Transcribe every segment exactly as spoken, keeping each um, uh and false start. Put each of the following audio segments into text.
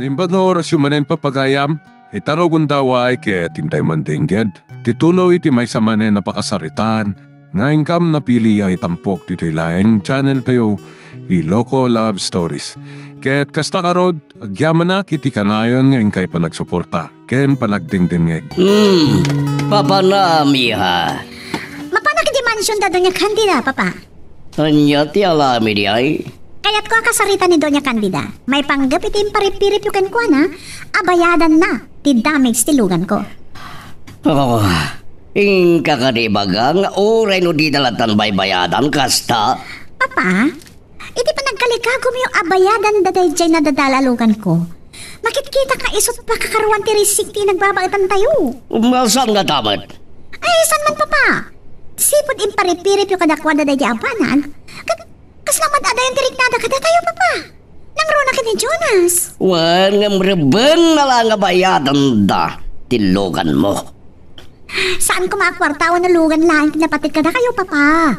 Imbag nga orasyo manen, Papa gayam, ita rugonda, ket intay mandengngeg ti tuloy ti maysa manen a pakasaritaan nga inkam napili a itampok ditoy laeng channel tayo, Iloko Love Stories. Ket kasta ngarud, agyamanak iti kanayon nga inkay panagsuporta ken panagdengdengngeg. Hmm, papanam, iha. Mapanak iti mansion da Doña Candida, Papa. Ania ti alam idi ay? Kayatko a kasarita ni Doña Candida. Maipanggep iti imparipiripyo kenkuana a bayadanna ti damage ti luganko. Oh, inka kadi ibaga nga uray no dida lattan baybayadan kasta? Papa, iti panagkalikagumyo a bayadanda daydiay nadadael a luganko, makitkitak nga isut' pakakaruan ti risik ti inagbabaetantayo. Saan ngata met? Ay, saan man, Papa? Sipud imparipiripyo kadakuada daydiay a banag, ket kasla met adayon ti riknada kadatayo, Papa. Nangruna ken ni Jonas. Wen, ngem rebbengna la nga bayadanda ti luganmo. Saan koma a kuarta wenno lugan laeng ti napateg kadakayo, Papa.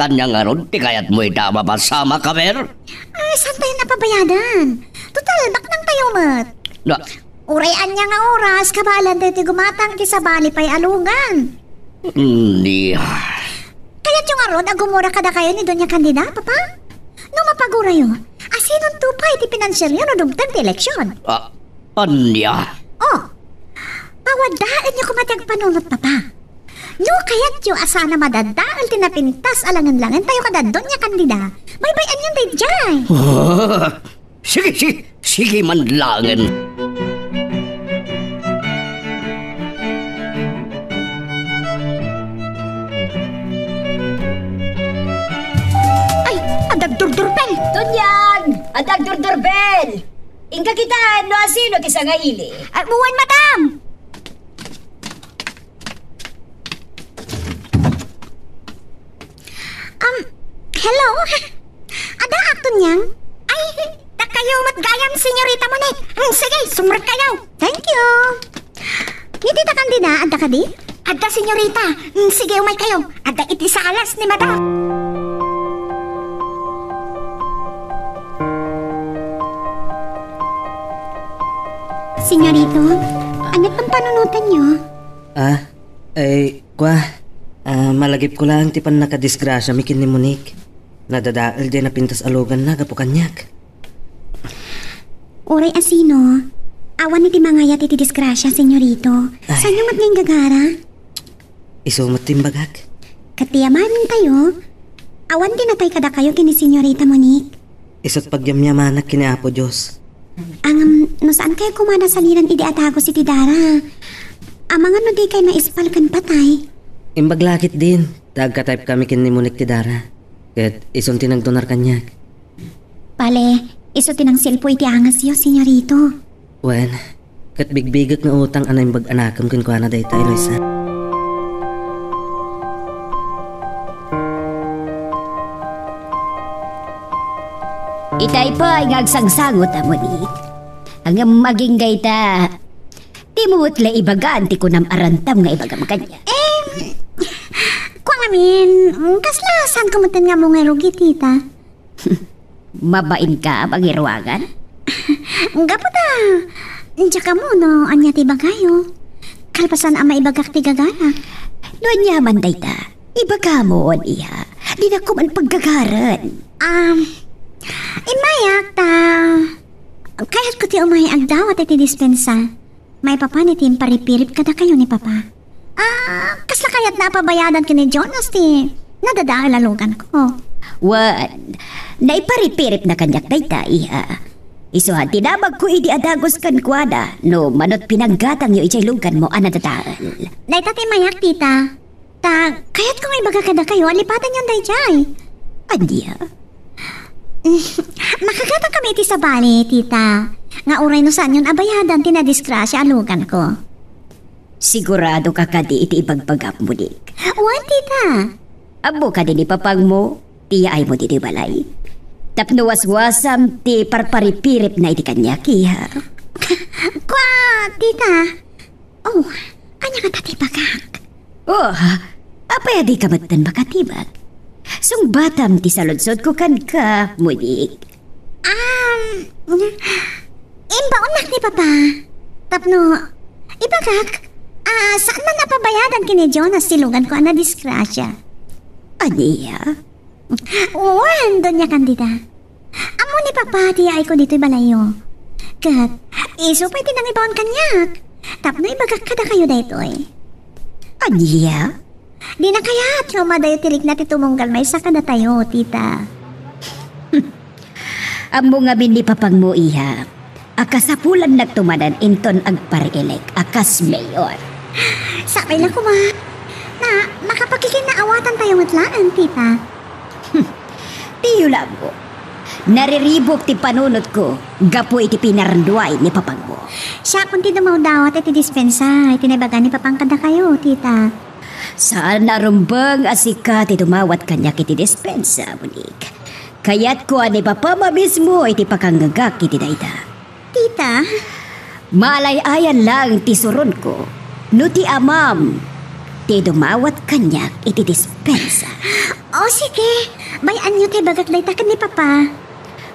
Ania ngarud ti kayatmo ita a mapasamak, aber? Ay, saantayon a pabayadan? Total, baknangtayo met. Na- Uray ania nga oras, kabaelantayo ti gumatang iti sabali pay a lugan. Ania? Kayatyo ngarud a gumura kadakayo ni Doña Candida, Papa? No mapagurayo, asinonto pay ti pinanseryo no dumteng ti eleksion? Ah, ania? Oh, pawadaenyo koma ti agpanunot, Papa. No kayatyo a saan a madadael ti napintas a langenlangentayo kada Doña Candida, baybay-anyon daydiay. Ah, sige, sige, sige man laengen. Ay, adda agdurdurbel! Tunyag! Adda agdurdurbel! Inka kitaen no asino ti sangaili. Ay, wen, madam! Um, hello? Adda, Tunyag? Ay, dakayo met gayam, Senyorita Monique. Mm, sige, sumrekkayo. Thank you. Ni Tita Candida, adda kadi? Adda, Senyorita. Mm, sige, umaykayo. Adda iti salas ni Madam. Senyorito, ania pampanunotanyo? Ah, ay, kua, ah, malagipko laeng ti pannakadisgrasiami ken ni Monique. Nadadael diay napintas a luganna gapu kaniak. Uray asino, awan iti mangayat iti disgrasia, Senyorito. Ay. Saanyo met nga inggagara? Isu met ti imbagak. Ket ti yamanentayo, awan ti natay kadakayo ken ni Senyorita Monique. Isu't pagyamyamanak ken ni Apo Dios. Ngem, no saankayo koma a nasalinan idi a dagus iti dara, amangan no dikay maispal ken patay? Imbag la ketdin, ta agka-type kami ken ni Monique ti dara. Ket isun ti nagdonar kaniak. Pale, isu ti nangsilpo iti angasyo, Senyorito. Wen, ket bigbigek nga utang a naimbag a nakem kenkuana dayta, Eloisa. Itay pay nga agsangsangot a Monique. Ngem agingga ita, dimo met la ibagaan ti kunam a rantam nga ibagam kaniak. Em, kua ngamin, kasla saanko metten nga ammo nga rugi, tita? Mabainka a mangiruangan? Gapu ta, diak ammo no ania ti ibagayo. Kalpasan a maibagak ti gagarak. No aniaman dayta, ibagam, iha. Dinak koma paggagaren. Um, immayak ta, kayatko ti umay agdawat iti dispensa. Maipapan iti imparipirip kadakayo ni Papa. Ah, kasla kayatna a pabayadan ken ni Jonas ti nadadael a luganko? Wen, naiparipiripna kaniak dayta, iha. Isu a dinamagko idi a dagus kenkuana no mano't pinanggatangyo idiay luganmo a nadadael. Dayta ti immayak, tita. Ta, kayatko nga ibaga kadakayo a lipatanyon daydiay. Ania? Makagatakami iti sabali, tita, nga uray no saanyon a bayadan ti nadisgrasia a luganko. Siguradoka kadi iti ibagbagam, Monique? Wen, tita. Ammo kadi ni papangmo ti yaaymo ditoy balay? Tapno waswasam ti parparipiripna iti kaniak, iha. Kua, tita. Oh, ania ngata ti ibagak? Oh, apay a dika metten makatibag? Sungbatam ti saludsodko kenka, Monique. Um, Imbaonnak ni Papa. Tapno, ibagak, a, saan man a pabayadan ken ni Jonas ti luganko a nadisgrasia. Ania? Wen, Doña Candida. Ammo ni Papa ti yaayko ditoy balayyo. Ket, isu pay ti nangibaon kaniak. Tapno ibagak kadakayo daytoy. Ania? Dina kayat nga umadayo ti rikna ti tumunggal maysa kadatayo, tita. Ammo ngamin ni papangmo, iha, a kasapulannakto manen inton agparielek a kas mayor. Sapay la koma. Na, makapakikinnaawatan tayo met laeng, tita. Diyo la ammo. Nariribuk ti panunotko gapu iti pinarduay ni papangmo. Siakon ti dumawdawat iti dispensa iti naibaga ni papang kadakayo, tita. Saan a rumbeng a sika ti dumawat kaniak iti dispensa, Monique. Kayatko a ni papam a mismo iti pakangngegak iti dayta. Tita? Malay-ayan lang ti suronko no ti amam ti dumawat kaniak iti dispensa. O, sige. Bay-anyo ti ibagak dayta ken ni Papa.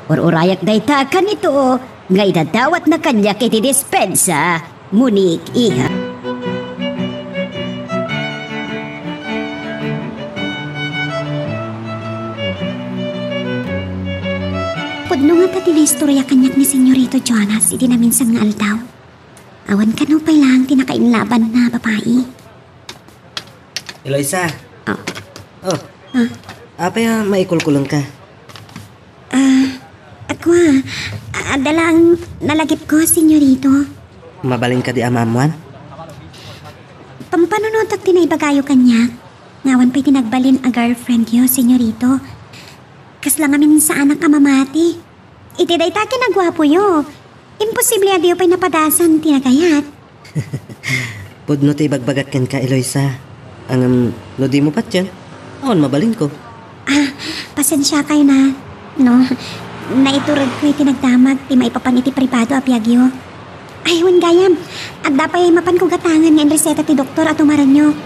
Ur-urayak dayta kanito nga idadawatna kaniak iti dispensa, Monique, iha. Pudno ngata ti naistoria kaniak ni Senyorito Jonas iti naminsan nga aldaw. Awan kano pay laeng ti nakainlabanna a babai. Eloisa. Ah. Oh. Ah. Apay a maikulkulengka? Ah, ako, ah, adda lang nalagipko, Senyorito. Mabalin kadi a maammoan? Pampanunotek ti naibagayo kaniak. Nga awan pay ti nagbalin a girlfriendyo, Senyorito. Kasla ngamin saanak a mamati. Iti dayta a kinaguapoyo, imposible a diyo pay napadasan ti nagayat. Pudno ti ibagbagak kenka, Eloisa. Ngem no dimo patien, awan mabalinko. Ah, pasensiakayo na, no? Naituredko iti nagdamag ti maipapan iti pribado a biagyo. Ay, wen gayam, adda pay mapanko gatangen nga inreseta ti doktor a tumarenyo.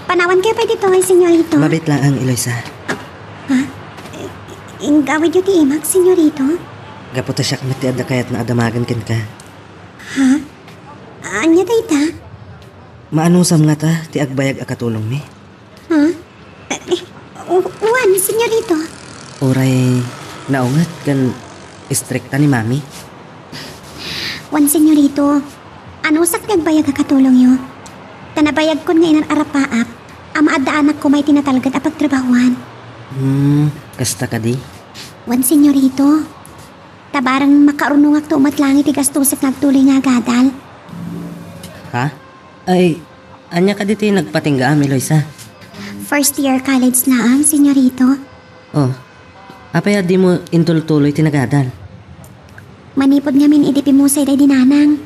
Panawankayo pay ditoy, Senyorito. Mabiit laeng, Eloisa. Ha? Inggawidyo ti imak, Senyorito? Gapu ta siak met ti adda kayatna a damagen kenka. Ha? Ania dayta? Maanusam ngata ti agbayag a katulongmi? Ha? Eh, eh, u-, wen, Senyorito. Uray naunget ken istrikta ni Mami? Wen, Senyorito. Anusak ti agbayag a katulongyo. Ta nabayagkon nga inan-arapaap a maaddaanakon iti natalged a pagtrabahuan. Hmm, kasta kadi? Wen, Senyorito. Ta bareng makaurnongakto met laeng iti gastosek nga agtuloy nga agadal. Ha? Ay, ania kadi ti nagpatinggaam, Eloisa? First year college laeng, Senyorito. Oh, apay a dimo intultuloy ti nagadal? Manipud ngamin idi pimusay daydi nanang,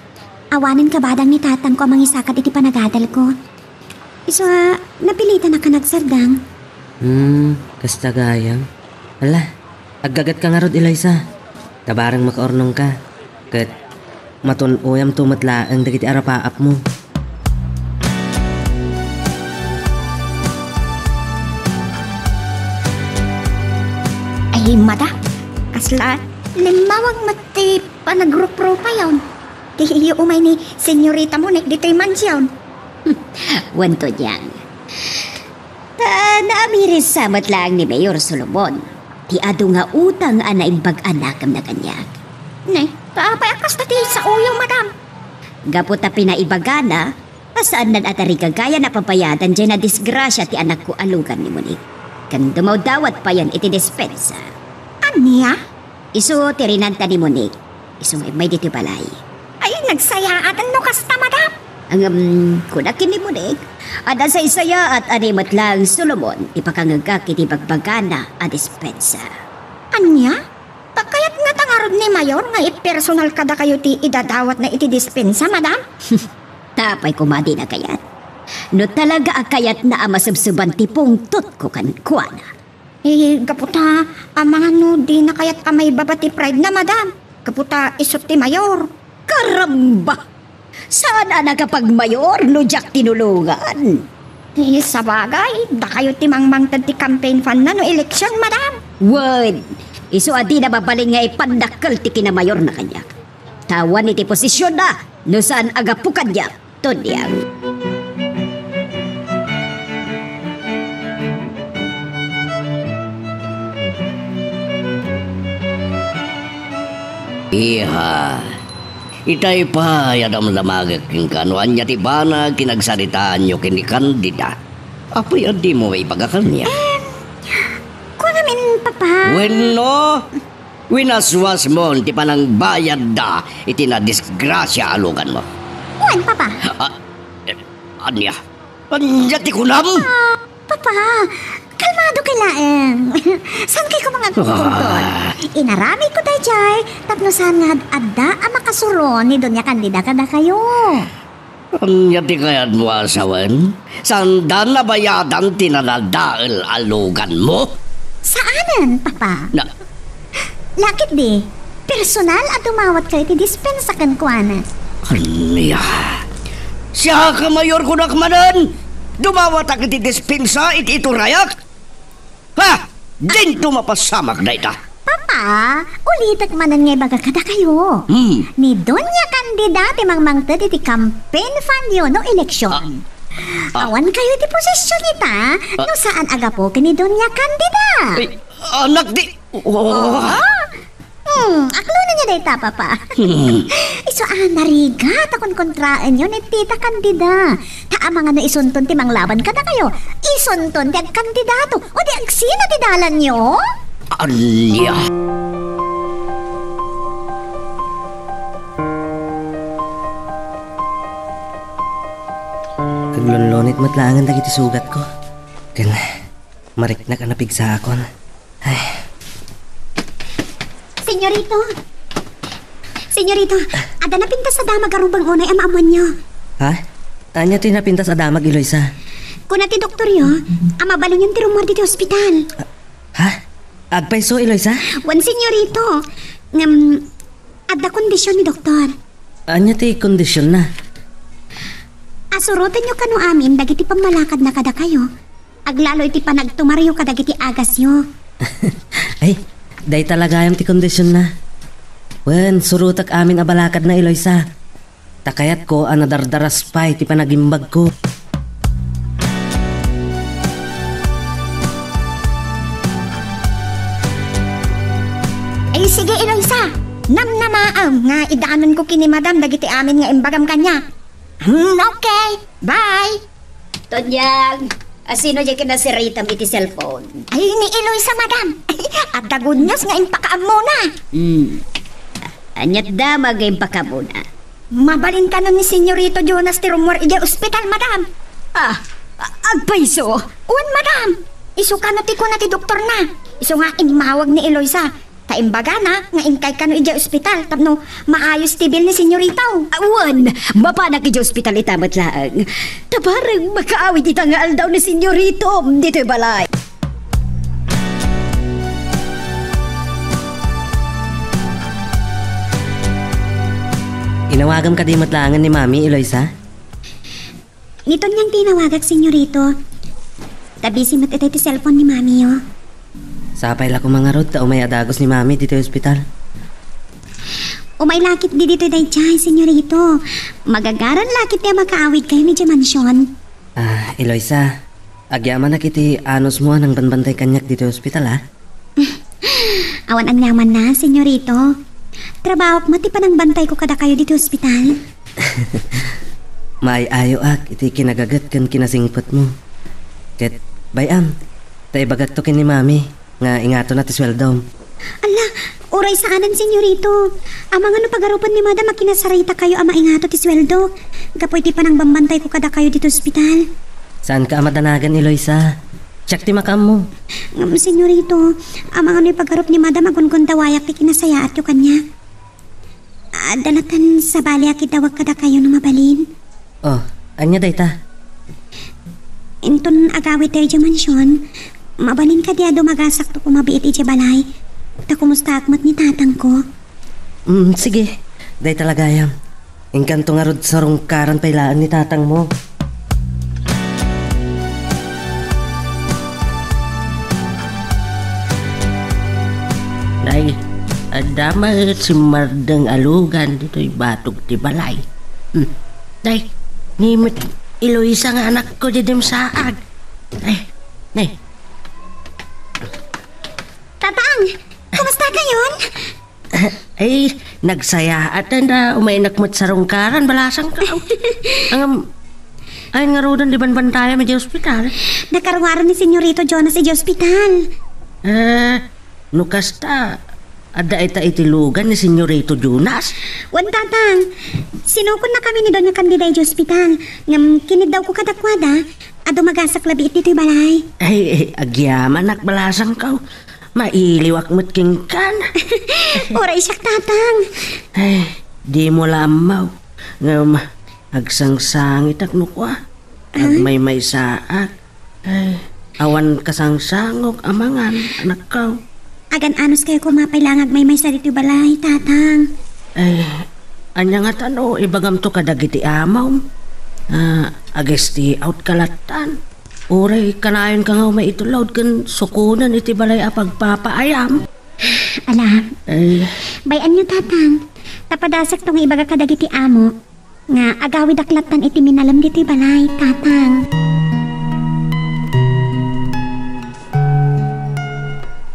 awanen kabadang ni tatangko a mangisakad iti panagadalko. Isu a, napilitanak a nagsardang. Hmm, kasta gayam. Ala, aggagatka ngarud, Eloisa. Ta bareng makaurnongka. Ket matun-oyamto met laeng dagiti arapaapmo. Ay, madam, kasla limmawag met ti panagruprupayon. Ti iyo umay ni Senyorita Monique ditoy mansion. Wen, Tunyang. Ta naamiris sa met laeng ni Mayor Solomon ti adu nga utang a naimbag a nakem na kaniak. Ne, ta apay a kasta ti saoyo, madam? Gapu ta pinaibagana a saannan a tarigagayan a pabayadan diay nadisgrasia ti anakko a lugan ni Monique. Ken dumawdawat payen iti dispensa. Ania? Isu ti rinanta ni Monique. Isu nga immay ditoy balay. Ay, nagsayaaten no kasta, madam. Ngem, kuna ken ni Monique, adda saysayaat a ni met laeng Solomon ti pakangegak iti bagbagana a dispensa. Ania? Ta kayat ngata ngarud ni Mayor nga ipersonal kadakayo ti idadawatna iti dispensa, madam? Ta apay koma dina kayat? No talaga a kayatna a masebseban ti pungtotko kenkuana. Eh, gapu ta, amangan no dina kayat a maibaba ti pride na, madam. Gapu ta isu ti mayor. Karamba! Saan a nakapagmayor no diak tinulongan? Eh, sabagay, dakayo ti mangmangted ti campaign fund na no eleksyon, madam. Wen, isu a dina mabalin nga ipandakkel ti kinamayor na kaniak. Ta awan iti posisionna no saan a gapu kaniak, Tonyang. Iha, itay pay a damdamagek kenka no ania ti banag kinagsaritaanyo ken ni Candida. Apay a dimo maibaga kaniak? Em, kuanamin, Papa. Wenno, winaswasmon ti panangbayadda iti nadisgrasia a luganmo. Wen, Papa. Ah, eh, ania? Ania ti kunam? Ah, Papa, kalmadoka laeng. Saankay koma nga agkunkun? Ah. Inaramidko daydiay tapno saan nga ad-adda a makasuro ni Doña Candida kadakayo. Ania ti kayatmo a sawen? Saanda a bayadan ti nadadael a luganmo? Saanen, Papa. Na- Lakit di, personal a dumawatkayo iti dispensa kenkuana. Ania? Siak a mayor kunak manen? Dumawatak iti dispensa iti iturayak? Ha? Dinto mapasamak dayta. Papa, ulitek manen nga ibaga kadakayo. Hmm. Ni Doña Candida ti mangmangted iti campaign fund yo no eleksyon. Ah. Ah. Awan kayo iti posisyon ita, ah, no saan a gapu ken ni Doña Candida. Ay, anak di, oh. Oh. Hmm, aklonenyo dayta, Papa. Hmm. Isu a narigat a konkontraenyo ni Tita Candida. Ta amangan no isunton ti manglaban kadakayo, isunton ti agkandidato, o di agsina ti dalanyo? Ania? Aglunlunit met laengen dagiti sugatko. Ken mariknak a napigsaakon. Ay. Senyorito! Senyorito, adda napintas a damag a rubeng unay a maammoanyo. Ha? Ania ti napintas a damag, Eloisa? Kuna ti doktoryo a mabalinyon ti rummuar ditoy ospital. Ha? Agpayso, Eloisa? Wen, senyorito. Ngem, adda kondision ni doktor. Ania ti kondisionna? Asurotenyo kano amin dagiti pammalakadna kadakayo. Aglalo iti panagtumaryo kadagiti agasyo. Ay, dayta la gayam ti kondisionna. Wen, surotek amin a balakadna, Eloisa. Ta kayatko a nadardaras pay ti panagimbagko. Ay, sige, Eloisa. Namnamaem nga idaanonko ken ni Madam dagiti amin nga imbagam kaniak. Hmm, okay. Bye. Tonyang, asino diay kinasaritam iti cellphone? Ay, ni Eloisa, Madam. Adda good news nga impakaammona. Hmm. Ania't damag nga impakaammona? Mabalin kano ni Senyorito Jonas ti rummuar idiay ospital, Madam. Ah, a-, agpayso? Wen, Madam. Isu kano ti kuna ti doktorna. Isu nga immawag ni Eloisa. Ta imbagana nga inkay kano idiay ospital tapno maayos ti bill ni Senyorito. Awan, mapanak idiay ospital ita met laeng. Ta bareng makaawid ita nga aldaw ni Senyorito ditoy balay. Inawagam kadi met laengen ni Mami, Eloisa? Ni Tonyang ti inawagak, Senyorito. Ta busy met itay ti cellphone ni Mamiyo. Sapay la koma ngarud ta umay a dagus ni Mami ditoy ospital. Umay lakit di ditoy daydiay, Senyorito. Magagaran lakit ti a makaawidkayo idiay mansion. Ah, Eloisa, agyamanak iti anusmo a nangbanbantay kaniak ditoy ospital, a? Awan aniamanna, Senyorito. Trabahok met ti panangbantayko kadakayo ditoy ospital. Maay-ayoak iti kinagaget ken kinasingpetmo. Ket bay-am, ta ibagakto ken ni Mami nga ingatona ti sueldom. Ala, uray saanen, Senyorito. Amangan no pagarupen ni Madam a kinasarita kayo a maingato ti sueldo gapu iti panangbambantayko kadakayo ditoy ospital. Saanka a madanagan, Eloisa. Siak ti makaammo. Ngem, Senyorito, amangan no ipagarup ni Madam a gungundawayak ti kinasayaatyo kaniak. Adda latta sabali a kidawag kadakayo no mabalin. Oh, ania dayta? Inton agawidtayo idiay mansion, mabalin kadi a dumagasakto koma biit idiay balay? Ta kumustaak met ni tatangko. Mm, sige. Dayta la gayam. Inkanto ngarud sarungkaran pay laeng ni tatangmo. Nay, Adda met simmardeng a lugan ditoy batog ti balay. Hmm. Day, ni met Eloisa nga anakko diay dimsaag. Ay, ni. Tatang, kumusta kayon? Ay, nagsayaat, anda, umaynak met sarungkaran, balasangko. Ngem, ay, ngaruden, di banbantayam idiay ospital? Nakaruaren ni Senyorito Jonas idiay ospital. Eh, no kasta, adda ita iti lugan ni Senyorito Jonas? Wen, Tatang. Sinukonnakami ni Doña Candida idiay ospital. Ngem, kiniddawko kadakuada, adu magasakla biit ditoy balay. Ay, ay, agyamanak, balasangko. Mailiwak met kenkan. Uray siak, Tatang. Ay, dimo la ammo. Ngem, agsangsangitak no kua. Ah? Agmaymaysaak. Ay, awan kasangsangok a mangan, anakko. Agan-anos kayo koma pay la nga agmaymaysa ditoy balay, Tatang. Ay, ania ngata no ibagamto kadagiti amom? Ah, ag-stay out ka lattan. Uray kanayonka nga umay itulod ken sukonen iti balay a pagpapaayam. Ala. Ay. Bay-anyo, Tatang. Ta padasakto nga ibaga kadagiti amok nga agawidak lattan iti minalem ditoy balay, Tatang.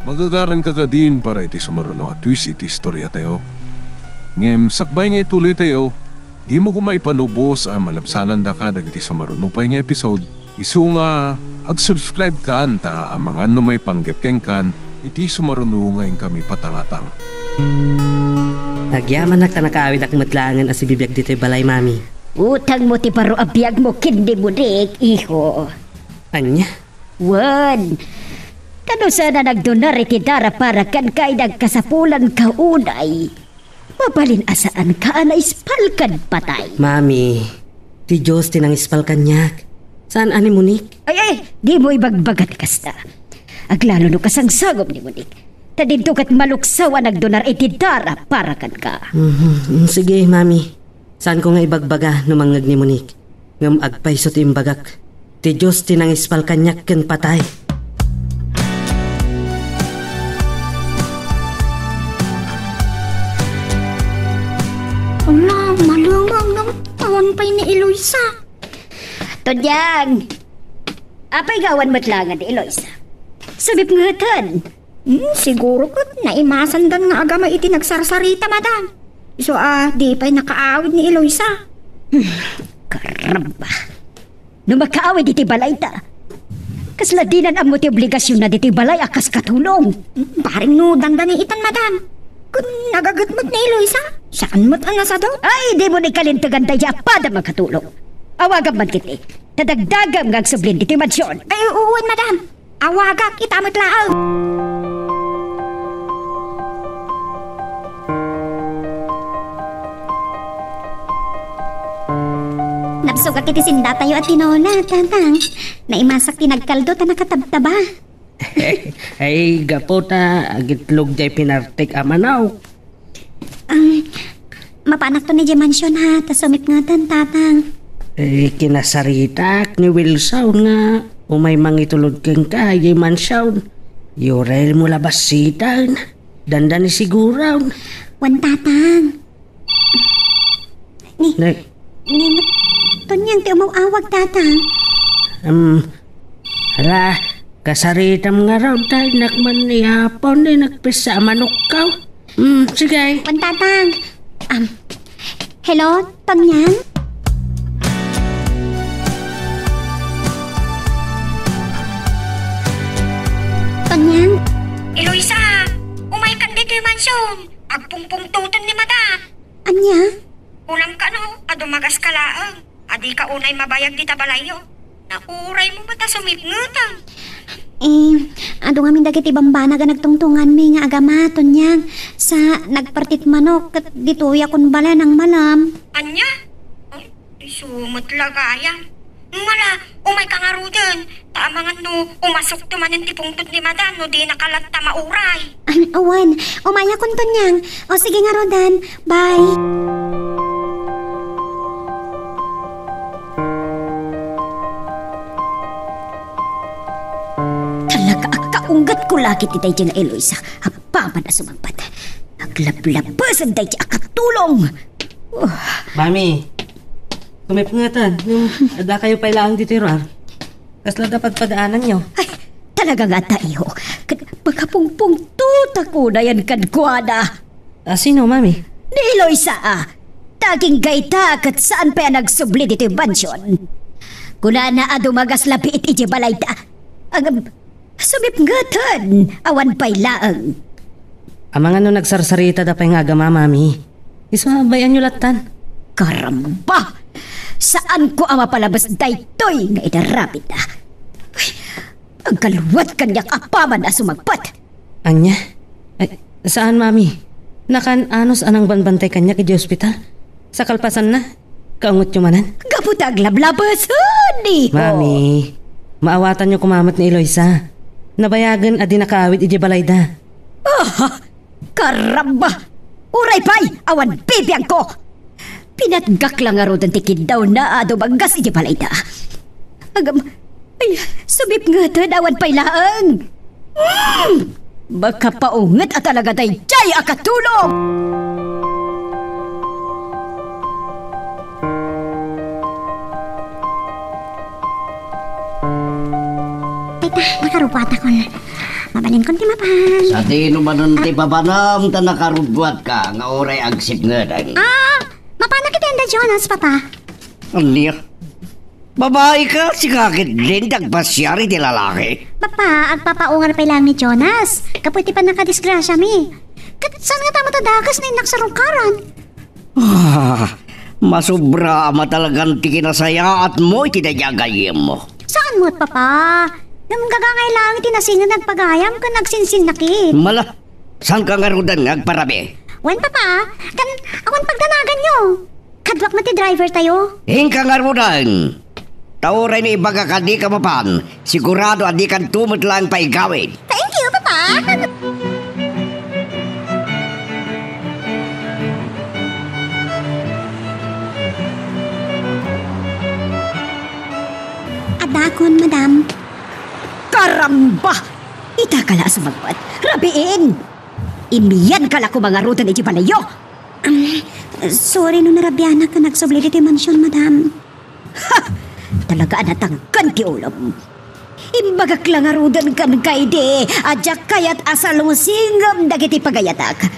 Magagaranka kadin para iti sumaruno a twist iti istoriatayo. Ngem sakbay nga ituloytayo, dimo koma ipanubos a malabsanandaka dagiti sumaruno pay nga episode. Isu nga ag-subscribe kan ta amangan no maipanggep kenkan iti sumaruno nga inkami patangatang. Agyamanak ta nakaawidnak met laengen a sibibiag ditoy balay, Mami. Utangmo ti baro a biagmo ken ni Monique, iho. Ania? Wen, ta no saan a nagdonar iti dara para kenka idi agkasapulanka unay, mabalin a saanka a naispal ken patay. Mami, ti Dios ti nangispal kaniak. Saan a ni Monique? Ay, ay, dimo ibagbaga ti kasta. Aglalo no kasangsangom ni Monique. Ta dinto ket maluksaw a nagdonar iti dara para kenka. Mhm. Mm, sige, Mami. Saanko nga ibagbaga no mangngeg ni Monique. Ngem agpayso ti imbagak. Ti Dios ti nangispal kaniak ken patay. Ala, malengeng, no? Awan pay ni Eloisa. Tonyang! Apay nga awan met laengen ni Eloisa? Sumipngeten. Hmm, siguro ket naimasandan nga agama iti nagsarsarita, madam. Isu a di pay nakaawid ni Eloisa. Hmm, karamba. No makaawid iti balayda, kasla dinan ammo ti obligasionna ditoy balay a kas katulong. Hmm, bareng no dandani itan, madam. Kun nagaget met ni Eloisa, saan met a nasado? Ay, dimo ni kalintegan daydi a pada makatulong. Awagam man ketdi, ta dagdagem nga agsublin ditoy mansion. Ay, wen, madam. Awagak ita met laeng. Nabsogak iti sindatayo a tinola, Tatang. Naimasak ti nagkaldo ta nakatabtaba. Ay, gapu ta agitlog diay pinartek a manok. Ang, mapanakto idiay mansion, ha, ta sumipngeten, Tatang. Eh, kinasaritak ni Wilson nga umay mangitulod kenka idiay mansion. Uray mo la bassitan. Dandani siguron. Wen, Tatang. Ni, Nay. Ni, Tonyang ti umaw-awag, Tatang. Um, Ala, kasaritam ngarud, ta innak man ni Apo ni nagpissa a manokko. Hmm, sige. Wen, Tatang. Um, hello, Tonyang? Tonyang? Eloisa, umaykan ditoy mansion. Agpungpungtoten ni Madam. Ania? Kunam kano, a dumagas ka laeng. A dika unay mabayag dita balayyo. Nauray mo met a sumipngeten. Eh, adu ngamin dagiti bambanag a nagtungtunganmi nga agama, Tonyang. Sa nagpartit manok, ket ditoyakon bale nangmalam. Ania? Ay, isu met la gayam. Mala, umayka ngaruden. Ta amangan no umasukto manen ti pungtot ni Madam no dinaka latta mauray. An, awan. Umayakon, Tonyang. O, sige ngaruden. Bye. Talaga, agkaunggatko la ketdi daydi nga Eloisa. Apaman a sumangpet. Aglablabesen daydi a katulong. Oh. Mami, sumipngeten, no adda kayo pay laeng ditoy ruar. Kasla da padpadaananyo? Ay, talaga nga tayo. Ket makapungpungtotak unayen kenkuana. Ah, sino, Mami? Ni Eloisa, ah. Daging gayta ket saan pay a nagsubli ditoy mansion. Kunana a dumagas labiit idiay balayda. Ngem, sumipngeten, awan pay laeng. Amangan no nagsarsaritada pay nga agama, Mami. Isu a bay-anyo lattan. Karamba! Saanko a mapalabes daytoy nga inaramidda. Ay, agkalwat kaniak apaman a sumagpet. Ania? Ay, saan, Mami. Nakan-anos a nangbanbantay kaniak idiay ospital. Sa kalpasanna, kaungotyo manen? Gapu ta aglablabesen, iho. Mami, maawatanyo koma met ni Eloisa. Nabayagen a di nakaawid idiay balayda. Ah, karamba! Uray pay, awan bibiangko! Pinatgak la ngaruden ti kiddawna a dumaggas idiay balayda. Agam, ay, sumipngeten, awan pay laeng. Mm! Makapaunget a talaga daydiay a katulong! Tayta, nakarubuatakon. Mabalinkon ti mapan. Sa tino manen ti papanam ta nakarubuatka nga uray agsipngeten? Ah, mapanak iti anda, Jonas, papa. Ania? Babaika, sika ketdin ti agpasiar iti lalaki? Papa, agpapaungar pay laeng ni Jonas. Gapu iti pannakadisgrasiami. Ket saan ngata met a dakes no innak sarungkaran? Ah, masubra a matalagan ti kinasayaatmo iti daydiay a gayyemmo. Saan met, papa? Ngem gagangay laeng ti nasinged nga agpagayam ken agsinsinnakit. Mala, saanka ngaruden nga agparabii? Wen, papa, ken awan pagdanaganyo. Kaduak met ti driver tayo. Inka ngaruden. Ta uray no ibagak a dika mapan, sigurado a dikanto met laeng paigawid. Thank you, Papa. Adakon, madam. Karamba! Ita ka la a sumagpet. Rabiin! Imiyan ka la koma ngaruden iti balayyo. Um, sorry no narabianak a nagsubli ditoy mansion, madam. Ha! Talaga a natangken ti ulom. Imbagak la ngaruden kenka idi a diak kayat a salungsingem dagiti pagayatak.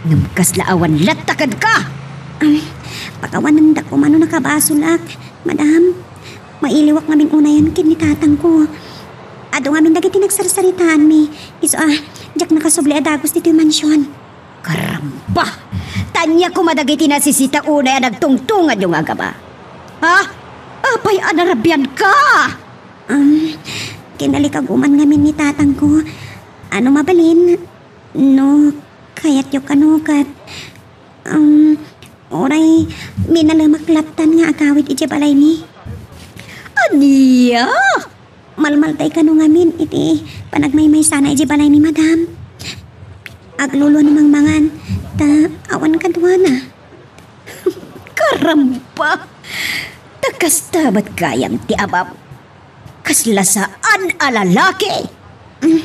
Ngem kasla awan latta kenka. Um, pakawanendak koma no nakabasolak, madam. Mailiwak ngamin unayen ken ni tatangko. Adu ngamin dagiti nagsarsaritaanmi. Isu a, diak nakasubli a dagus ditoy mansion. Karamba! Ania koma dagiti nasisita unay a nagtungtungad nga agama? Ha? Apay a narabianka? Um, kinalikaguman ngamin ni tatangko. Ano mabalin? No, kayatyo kano ket, um, uray minalemak lattan nga agawid idiay balaymi. Ania? Malmalday kano ngamin iti panagmaymaysana idiay balaymi, madam. Agluluan mangmangan, ta awan kaduana. Karamba! Ta kasta met gayam ti amam. Kasla saan a lalaki! Mm,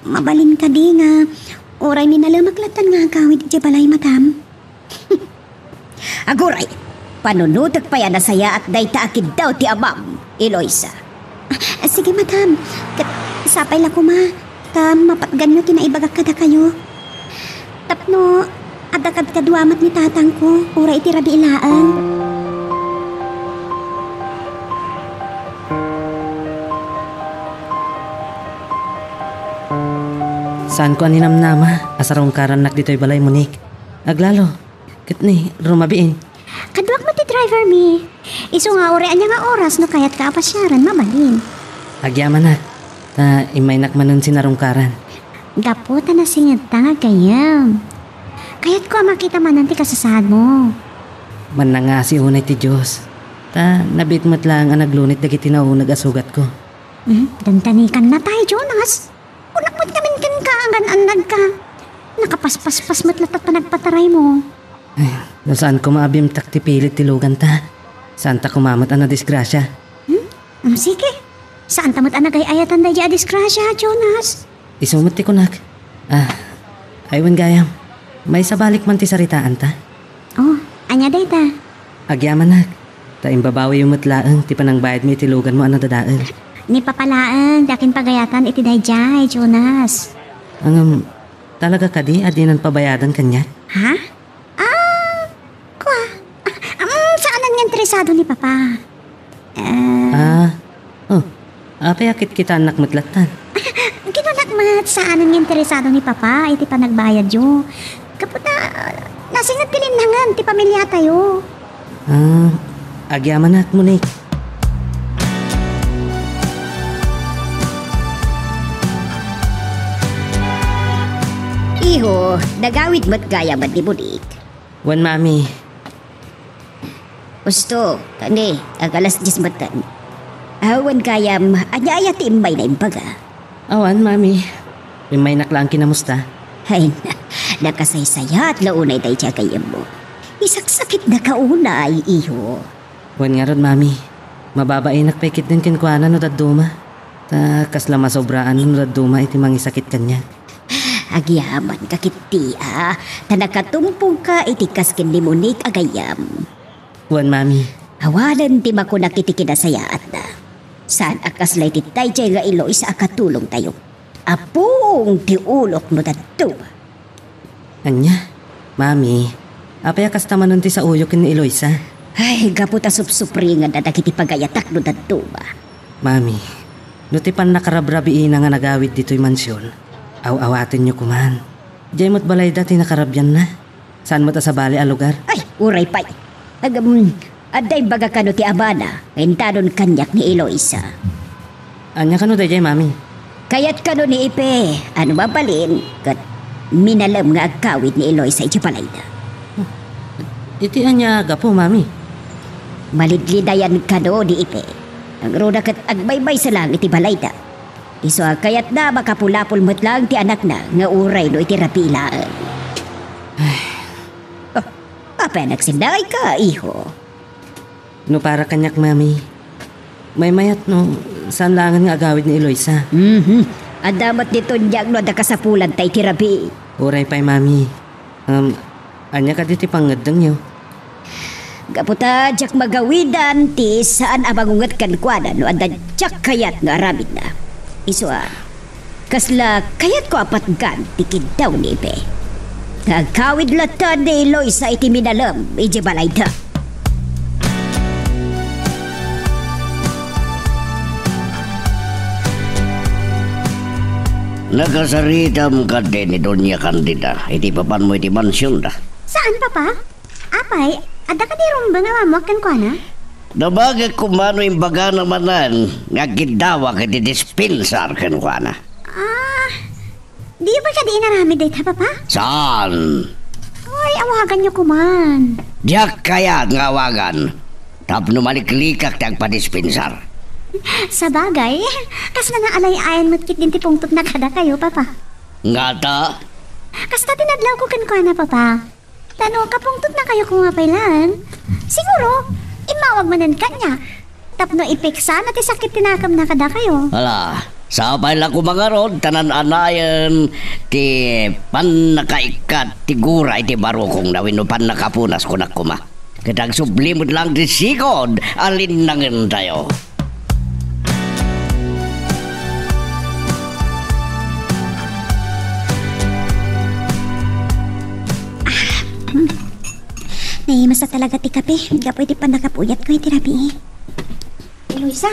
mabalin kadi nga uray minalemak lattan nga agawid idiay balay, madam? Aguray, panunotek pay a nasayaat dayta a kiddaw ti amam, Eloisa. Ah, sige, madam. Ket sapay la koma, ta mapatganyo ti naibagak kadakayo. Tapno adda kadkadua met ni tatangko, uray iti rabii laeng. Saanko a ninamnama a sarungkarannak ditoy balay, Monique. Aglalo, ket ni, rumabiin. Kaduak met ti driver mi. Isu nga uray ania nga oras no kayatka a pasiaren, mabalin. Agyamanak, ta immaynak manen sinarungkaran. Gapu ta nasingedta nga gayyem. Kayatko a makita manen ti kasasaadmo. Mannangasi unay ti Dios, ta nabiit met laeng a naglunit dagiti nauneg a sugatko. Hmm, dantanikanna tay, Jonas. Kunak met ngamin kenka a gaan-annadka. Nakapaspaspas met latta ti panagpataraymo. Ay, no saan koma a bimtak ti pilit ti luganta, saanta koma met a nadisgrasia. Hmm? Hmm, sige. Saanta met a nagay-ayatan daydiay a disgrasia, Jonas. Isu met ti kunak. Ah, ay wen gayam. Maisabalik man ti saritaanta? Oh, ania dayta? Agyamanak, ta imbabawiyo met laeng ti panangbayadmi iti luganmo a nadadael. Ni Papa laeng ti akinpagayatan iti daydiay, Jonas. Ngem, talaga kadi a dinan pabayadan kaniak? Ha? Ah, kua. Ah, mm, saanen nga interesado ni Papa. Ah. Ah, oh, apay a kitkitaennak met lattan? Kinunak met, saanen nga interesado ni Papa iti panagbayadyo. Gapu ta, nasinget ti linnangen ti pamiliatayo. Ah, agyamanak, Monique. Iho, nagawid met gayam ni Monique. Wen, Mami. Husto, kani, ag-alas dies metten. Awan gayam, ania aya ti immayna imbaga? Awan, Mami. Immaynak laeng kinamusta. Ay, na, nakasaysayaat la unay daydiay a gayyemmo. Isaksakitnaka unay, iho. Wen ngarud, Mami. Mababainak pay ketdin kenkuana no dadduma. Ta kasla masobraan no dadduma iti mangisakit kaniak. Agyamanka ketdi a, ta nakatumpongka iti kas ken ni Monique a gayyem. Wen, Mami. Awanen ti makunak iti kinasayaatna. Saan a kasla iti daydiay nga Eloisa a katulongtayo. Apong ti ulok no dadduma. Ania? Mami, apay a kasta manen ti saoyo ken ni Eloisa? Ay, gapu ta supsupringenna dagiti pagayatak no dadduma. Mami, no ti pannakarabrabiina nga nagawid ditoy mansion, aw-awatenyo koman. Diay met balayda ti nakarabianna. Saan met a sabali a lugar? Ay, uray pay. Agam, adda imbaga kano ti amana nga intanon kaniak ni Eloisa. Ania kano daydiay, Mami? Kayat kano ni Ipe a no mabalin ket minalem nga agkawid ni Eloisa iti balayda. Iti ania a gapu, Mami? Malidlidayan kano ni Ipe. Nangruna ket agmaymaysa laeng iti balayda. Isu a kayatna a makapulapol met laeng ti anakna nga uray no iti rabii laeng. Ay. Oh, apay a nagsinnangayka, iho? No para kaniak, Mami, maymayat no saan laengen nga agawid ni Eloisa. Mhm. Adda met ni Tonyang no adda kasapulanta iti rabii. Uray pay, Mami. Um, ania kadi ti pangngeddengyo? Gapu ta diak magawidan ti saan a mangunget kenkuana no adda diak kayat nga aramidna. Isu a, kasla kayatko a patgan ti kiddaw ni Ipe. Nga agkawid latta ni Eloisa iti minalem iti balayda. Nakasaritam kadi ni Doña Candida iti papanmo iti mansionda? Saan, Papa? Apay, adda kadi rumbeng a maammoak kenkuana? Nabagek koma no imbagana manen nga agkiddawak iti dispensar kenkuana. Ah, diyo pay kadi inaramid dayta, Papa? Saan? Ay, awaganyo koman. Diak kayat nga awagan. Tapno maliklikak ti agpadispensar. Sabagay, kasla naalay-ayan met ketdin ti pungtotna kadakayo, Papa. Ngata? Kasta ti nadlawko kenkuana, Papa. Ta no kapungtotnakayo koma pay laeng, siguro, immawag manen kaniak. Tapno ipiksana ti sakit ti nakemna kadakayo. Ala, sapay la koma ngarud ta naan-anayen ti pannakaikkat ti gura iti barukongna wenno pannakapunas, kunak koma. Ket agsubli met laeng ti sigud a linnangentayo. Naimasa talaga ti kape gapu iti pannakapuyatko iti rabii. Eloisa,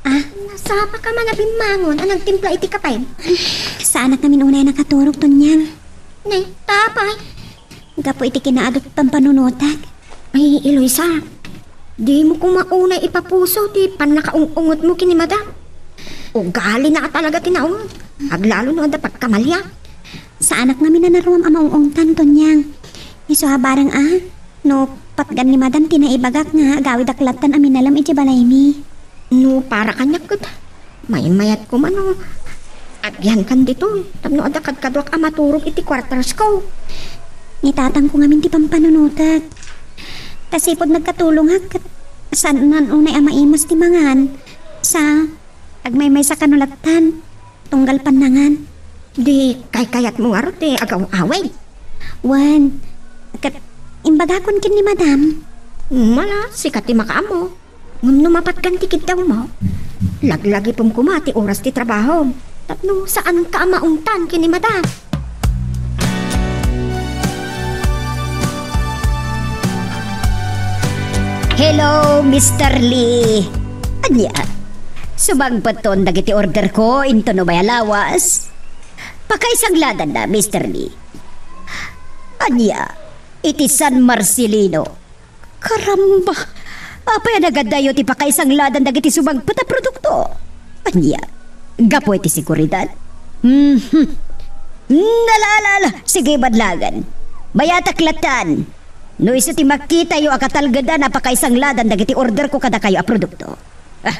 ah? Nasapaka man a bimmangon a nagtimpla iti kape? Saanak ngamin unay a nakaturog, Tonyang. Nay, ta apay? Gapu iti kinaagek pampanunotak. Ay, Eloisa, dimo koma unay ipapuso ti pannakaung-ungetmo ken ni Madam. Ugalina a talaga ti naung. Aglalo no adda pagkamalian. Saanak ngamin a naruam a maung-ungtan, Tonyang. Isu a bareng a, no patgan ni Madam ti naibagak nga agawidak lattan a minalem iti balaymi. No para kaniak ket, maymayat koma no agyankan ditoy, tapno adda kadkaduak a maturog iti quartersko. Ni tatangko ngamin ti pampanunotek. Ta sipud nagkatulongak ket saan unay a maimas ti mangan. Sa, agmaymaysa kano lattan. Tunggal pannangan. Di kaykayatmo ngarud ti agaw-awid? Wen, ket imbagakon ken ni Madam. Mala, sika ti makaammo. Ngem no mapatgan ti kiddawmo, laglagipem koma ti oras ti trabahom tapno saanka a maungtan ken ni Madam. Hello, Mister Lee. Ania? Sumangpeton dagiti orderko inton umay a lawas? Pakaisangladanna, Mister Lee. Ania? Iti San Marcelino. Karamba! Apay a nagadayo ti pakaisangladan dagiti sumangpet a produkto? Ania? Gapu iti seguridad? Mhm. Ala, ala, ala. Sige, badlangen. Mayatak latan. No isu ti makitayo a katalgedan a pakaisangladan dagiti orderko kadakayo a produkto. Ah,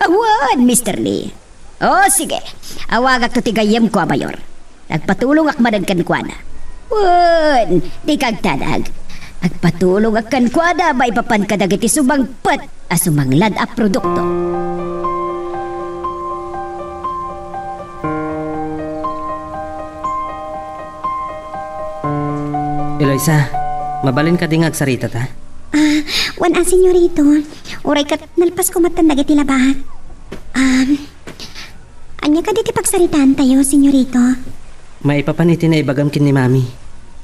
awan, Mister Lee. O, sige. Awagakto ti gayyemko a mayor. Agpatulongak manen kenkuana. Wen, dika agdanag. Agpatulongak kenkuana maipapan kadagiti sumangpet a sumanglad a produkto. Eloisa, mabalin kadi nga agsaritata? Ah, wen a, senyorito. Uray ket nalpasko metten dagiti labaat. Um, Ania kadi ti pagsaritaantayo, senyorito? Maipapan iti naibagam ken ni Mami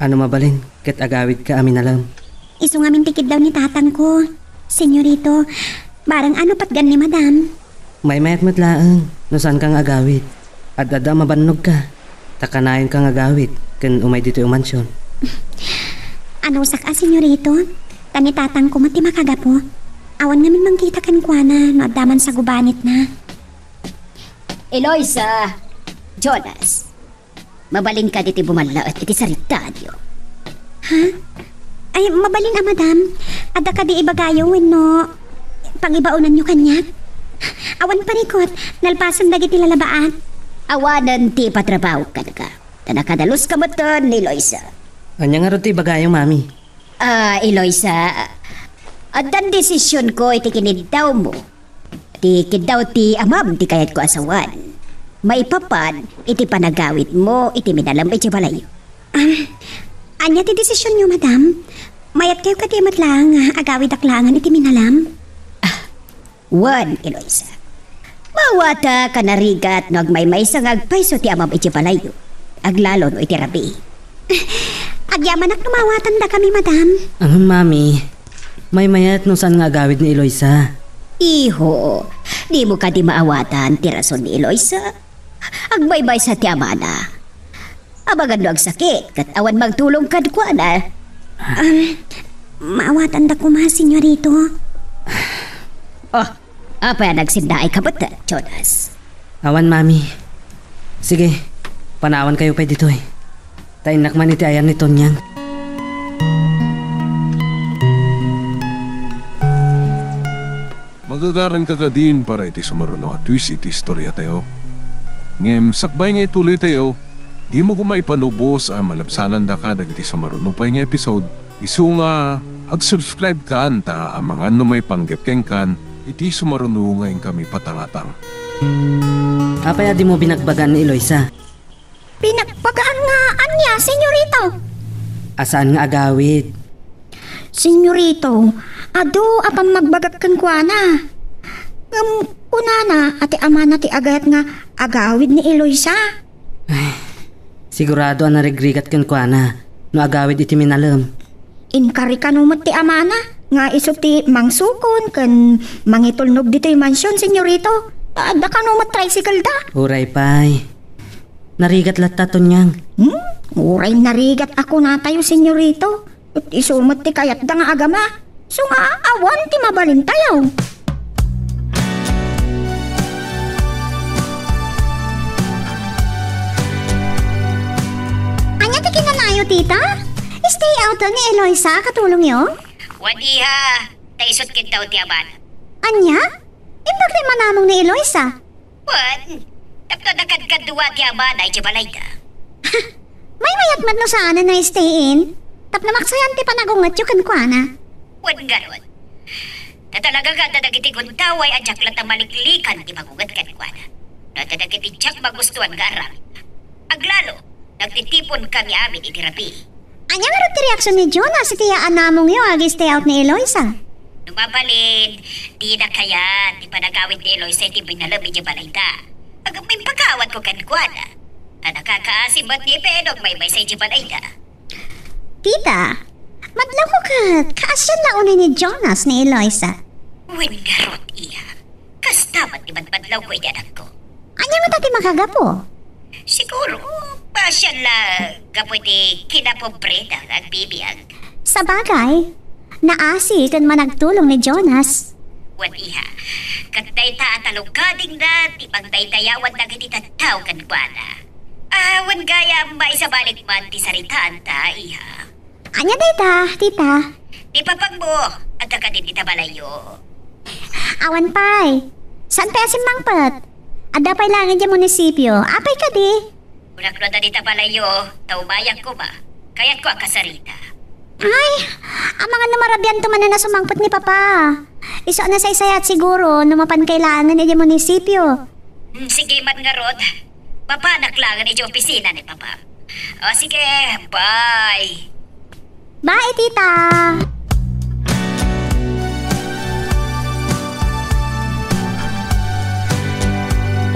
a no mabalin ket agawidka a minalem. Isu ngamin ti kiddaw ni tatangko, senyorito. Bareng a no patgan ni Madam. Maymayat met laeng no saanka nga agawid. Ad-adda a mabannogka, ta kanayonka nga agawid ken umay ditoy a mansion. Anusak a, senyorito, ta ni tatangko met ti makagapu. Awan ngamin mangkita kenkuana no adda man sa gubanitna. Eloisa, Jonas, mabalin kadi ti bumallaet iti saritaanyo? Ha? Ay, mabalin a, madam. Adda kadi ibagayo wenno pangibaonanyo kaniak? Awan parikot, nalpasen dagiti lalabaat. Awanen ti ipatrabaho kenka, ta nakadaluska metten ni Eloisa. Ania ngarud ti ibagayo, mami? Ah, Eloisa, addan desisionko iti kiniddawmo. Ti kiddaw ti amam ti kayatko a sawen. Maipapan iti panagawidmo iti minalem iti balayyo. Ah, ania ti desisionyo, madam? Mayatkayo kadi met laeng nga agawidak laengen iti minalem? Ah, wen, Eloisa. Maawatak a narigat no agmaymaysa nga agpayso ti amam iti balayyo. Aglalo no iti rabii. Agyamanak no maawatandakami, madam. Ngem, mami, maymayat no saan nga agawid ni Eloisa. Iho, dimo kadi maawatan ti rason ni Eloisa? Agmaymaysa ti amana. Amangan no agsakit, ket awan mangtulong kenkuana. Ah, maawatanda koma, senyorito. Oh, apay a nagsinnaayka met, Jonas? Awan, mami. Sige, panawankayo pay ditoy. Ta innak man iti ayan ni Tonyang. Magagaranka kadin para iti sumaruno a twist iti istoriatayo. Ngem sakbay nga ituloytayo, dimo koma ipanubos a malabsanandaka dagiti sumaruno pay nga episode. Isu nga, ag-subscribe kan ta amangan no maipanggep kenkan iti sumaruno nga inkami patangatang. Apay a dimo binagbagaan ni Eloisa? Binagbagaan nga ania, senyorito? A saan nga agawid. Senyorito, adu a pammagbagak kenkuana. Ngem kunana a ti amana ti agayat nga agawid ni Eloisa. Ay, sigurado a narigrigat kenkuana no agawid iti minalem. Inkari kano met ti amana nga isu ti mangsukon ken mangitulnog ditoy mansion, senyorito. Adda kano met tricycle da. Uray pay. Narigat latta, Tonyang. Hmm? Uray narigat a kunatayo, senyorito. Ket isu met ti kayatda nga agama. Isu nga awan ti mabalintayo. Ania ti kinanayo, tita? Stay out ni Eloisa a katulongyo? Wen, iha, ta isut kiddaw ti amana. Ania? Imbag ti manamong ni Eloisa? Wen, tapno adda kadkadua ti amana iti balayda. Maymayat met no saanen a stay in, tapno maksayan ti panagungetyo kenkuana. Wen ngarud, ta talaga nga adda dagiti gundaway a diak latta maliklikan ti magunget kenkuana. No adda dagiti diak magustuan nga aramidna. Aglalo, nagtitipon kami amin iti rabii. Ania ngarud ti reaksion ni Jonas iti yaanamongyo a gi-stay out ni Eloisa? No mabalin, dina kayat ti panagawid ni Eloisa iti binalem idiay balayda. Ngem impakawatko kenkuana. A nakakaasim met ni Pedro maymaysa idiay balayda. Tita, madlawko ket kaasian la unay ni Jonas ni Eloisa. Wen ngarud, iha. Kasta met ti madmadlawko iti anakko. Ania ngata ti makagapu? Siguro, paasian la gapu iti kinapobreda nga agbibiag. Sabagay, naasi ken managtulong ni Jonas. Wen, iha, ket dayta a talukadingna ti pagdaydayawan dagiti tattao kenkuana. Awan gayam maisabalik man ti saritaanta, iha. Ania dayta, tita? Ni papangmo, adda kadi dita balayyo? Awan pay. Saan pay a simmangpet? Adda pay laeng idiay munisipio. Apay kadi? Kunak no adda dita balayyo, ta umayak koma. Kayatko a kasarita. Ay, amangan no marabianto manen a sumangpet ni Papa. Isu a nasaysayat siguro no mapan kay laengen idiay munisipio. Hmm, sige man ngarud. Mapanak laengen idiay opisina ni Papa. O, sige, bye. Bye, tita.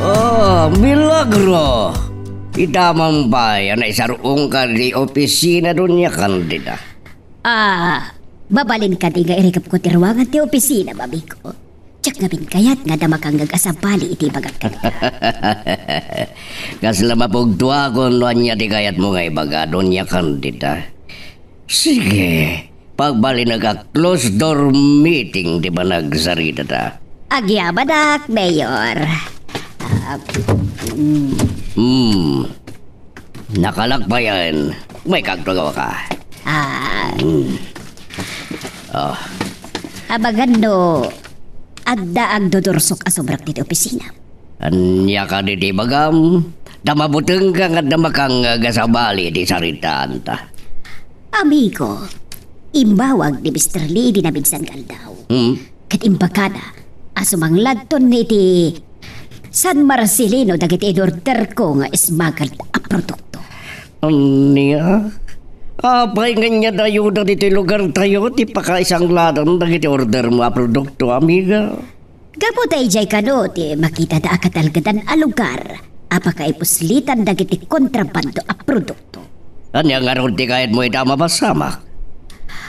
Oh, milagro! Ita man pay a naisarungka di opisina, Doña Candida. Ah, mabalin kadi nga irikepko ti ruangan ti opisina, amigo? Diak ngamin kayat nga adda makangngeg a sabali iti ibagak kenka. Kasla mapugtoakon no ania ti kayatmo nga ibaga, Doña Candida. Sige, pagbalinek a closed door meeting ti panagsaritata. Agyamanak, Mayor. Ah, mm. Hmm. Nakalakbayan. May kagtagawa ka. Ah. Hmm. Oh. Abagan no adda agdudursok a sobrak ditoy opisina. Ania kadi ti ibagam? Ta mabutengka nga adda makangngeg a sabali iti saritaanta. Amigo, immawag ni Mister Lee idi naminsan nga aldaw. Hmm? Ket imbagana a sumangladton iti San Marcelino dagiti inorderko nga smuggled a produkto. Ania? Apay nga ania dayta ditoy lugartayo ti pakaisangladan dagiti ordermo a produkto, amiga? Gapu ta idiay kano ti makitada a katalgedan a lugar a pakaipuslitan dagiti kontrabando a produkto. Ania ngarud ti kayatmo ita a mabassamak?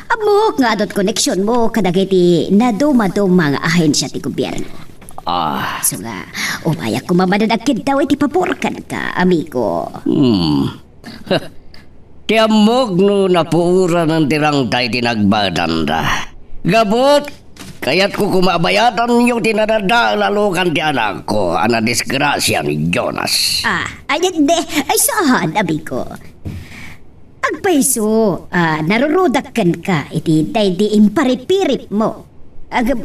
Ammok nga adut koneksionmo kadagiti nadumaduma nga ahensia ti gobierno. Ah. Isu nga, umayak koma manen agkiddaw iti pabor kenka, amigo. Hmm. Ti ammok no napuoran ti rangta iti nagbayadanda. Gapu ta kayatko koma a bayadanyo ti nadadael a lukan ti anakko a nadisgrasia ni Jonas. Ah, ay, hindi. Ay, saan, amigo? Agpayso, ah, narurudak kenka iti daydi imparipiripmo. Agem,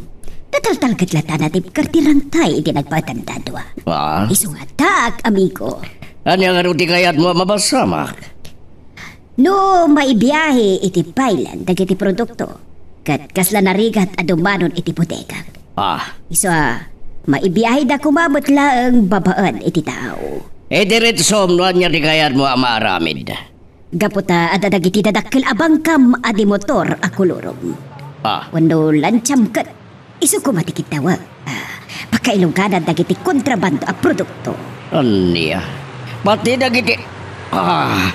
nataltalged latta a natibker ti rangtay iti nagbayadanda a dua. Ah? Isu nga addaak, amigo. Ania ngarud ti kayatmo a mabassamak? No maibiahe iti paylan dagiti produkto, ket kasla narigat a dumanon iti bodegak. Ah. Isu a, maibiaheda koma met laeng babaen iti tao. Idiretsom no ania ti kayatmo a maaramid. Gapu ta adda dagiti dadakkel a bangkam a di motor a kolorom. Ah. Wenno lantiam ket isu koma ti kiddawek. Ah, pakailuganan dagiti kontrabando a produkto. Ania? Pati dagiti, ah,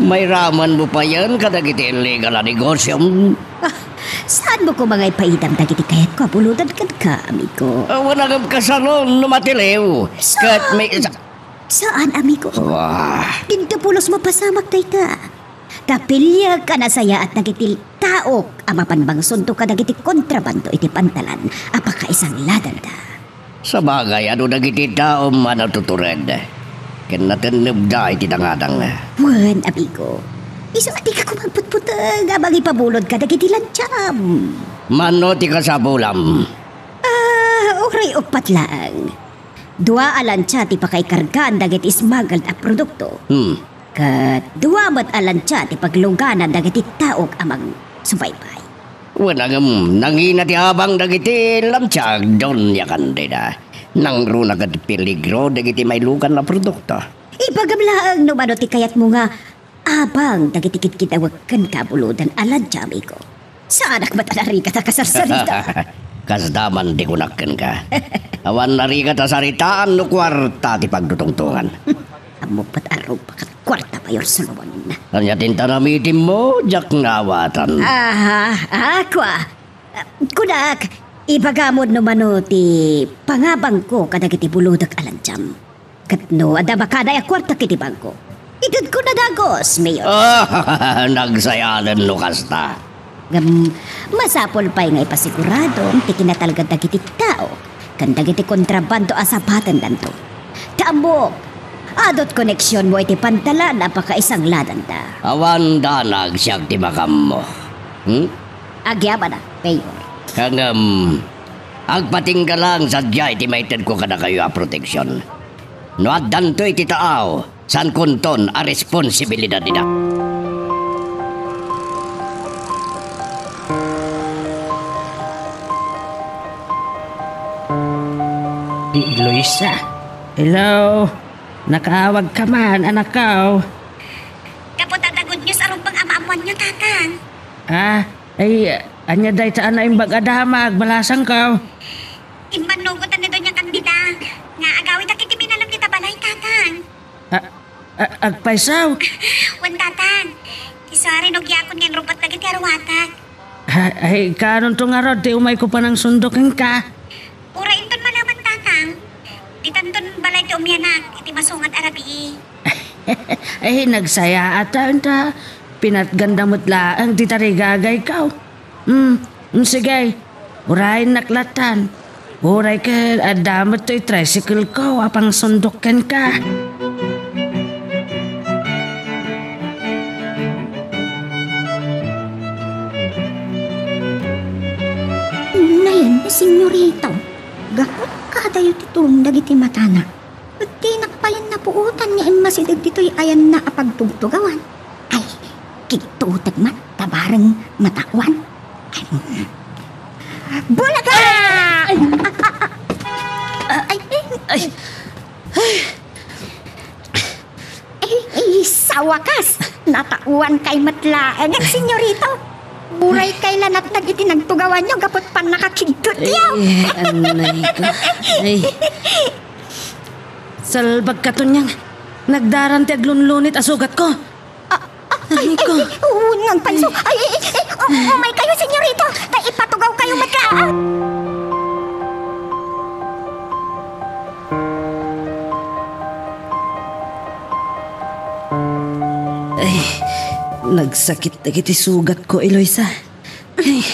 mairamenmo payen kadagiti illegal a negosiom? Ah, saanmo koma nga ipaidam dagiti kayatko a buloden kenka, amigo? Awan a ngem kasanon no matiliw. Ket may isa- Saan, amigo? Wah. Dinto pulos mapasamak dayta. Ta piliek a nasayaat dagiti taok a mapan mangsunto kadagiti kontrabando iti pantalan a pakaisangladanda. Sabagay, adu dagiti tao a natutured ken natennebda iti dangadang. Wen, amigo. Isu a dika koma agputputeng a mangipabulod kadagiti lantiam. Mano ti kasapulam? Ah, uray uppat laeng. Dua a lantia ti pakaikargaan dagiti smuggled a produkto. Hmm. Ket dua met a lantia ti pagluganan dagiti taok a mangsubaybay. Wen, ngem nangina ti abang dagiti lantia, Doña Candida. Nangruna ket peligro dagiti mailugan a produkto. Ibagam laeng no mano ti kayatmo nga Abang dagiti kidkidawek kenka a buloden a lantiamigo. Saanak met a narigat a kasarsarita. Kasda man ti kunak kenka. Awan narigat a saritaan no kuarta ti pagtutungtongan. Ammok met a rupa ket kuarta, Mayor Solomon. Ania ti inta namitimmo, diak naawatan. Aha, ah, kua. Ah, kunak, ibagamon no mano ti pangabangko kadagiti bulodek a lantiam. Ket no adda makanayo a kuarta iti bangko, itedko dagus, Mayor. Ah, nagsayaaten no kasta. Ngem, masapul pay nga ipasiguradom ti kinatalged dagiti tao ken dagiti kontrabando a sapatendanto. Ta ammok, adut koneksionmo iti pantalan a pakaisangladanda. Awan danag siak ti makammo. Hmm? Agyamanak, Mayor. Ngem, agpatingga lang sadiay ti maitedko kadakayo a proteksion. No addanto iti taaw, saankonton a responsibilidad ida. Luisa. Hello. Nakaawagka man, anakko. Gapu ta adda good news a rumbeng a maammoanyo, Tatang. Ah, ay, ania dayta a naimbag a damag, balasangko? Immannugotan ni Doña Candida nga agawidda iti pinalem dita balay, Tatang. A-, a-, agpayso? Wen, Tatang. Isu a rinugiakon nga inrubat dagiti aruatak. Ay, ay, kaanonto ngarud ti umayko panangsundok kenka? Uray inton malaman, Tatang. Ditanton balay ti umianak iti masungat a rabii. Ay, nagsayaaten ta. Pinatganda met laeng ti tarigagayko. Hmm, hmm, sige. Urayennak lattan. Uray ket adda met toy tricycle ko a pangsundok kenka. Nayan, senyorita. Gapu ta kadayo ti turong dagiti matana. Ket dinak payen napuotan nga immasideg ditoy ayanna a pagtugtugawan. Ay, kigtutek met ta bareng mataoan. Ay, mm. Bulaga! Ay! Ay! Ay! Ay! Ay! Ay! Ay! Ay! Ay! Sa wakas, nataoankay met laeng, senyorita. Uray kay la natnag iti nagtugawanyo gapu ta pannakakigtutyo. Eh, anay ko. Ay. Salbagka, Tonyang. Nagdaran ti aglunlunit a sugatko. Ah, ah, ay, ay, ay, wen ngarud payso. Ay, ay, ay, ay, um-, umaykayo, senyorita. Ta ipatugawkayo met laeng. Ay, nagsakit dagiti sugatko, Eloisa. Ay.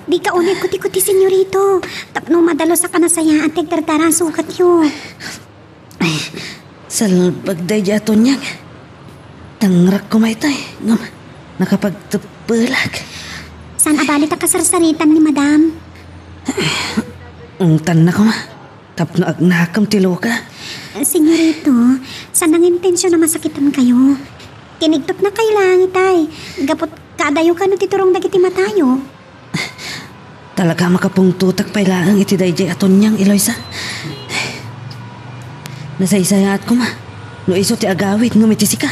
Dika unay kuti-kuti, senyorita. Tapno madalusak a nasayaat ti agdardara a sugatyo. Ay, salbag daydi a Tonyang. Tangrak koma itay, ngem nakapagteppelak. Saan a bali ta kasarsaritan ni Madam? Ay, ungtanna koma. Tapno agnakem ti luka. Senyorita, saan nga intension a masakitankayo. Kinigtotnakayo laeng itay, gapu ta kadayo kano ti turong dagiti matayo. Talaga a makapungtotak pay laeng iti daydiay a Tonyang, Eloisa. Nasaysayaat koma no isu ti agawid ngem iti sika.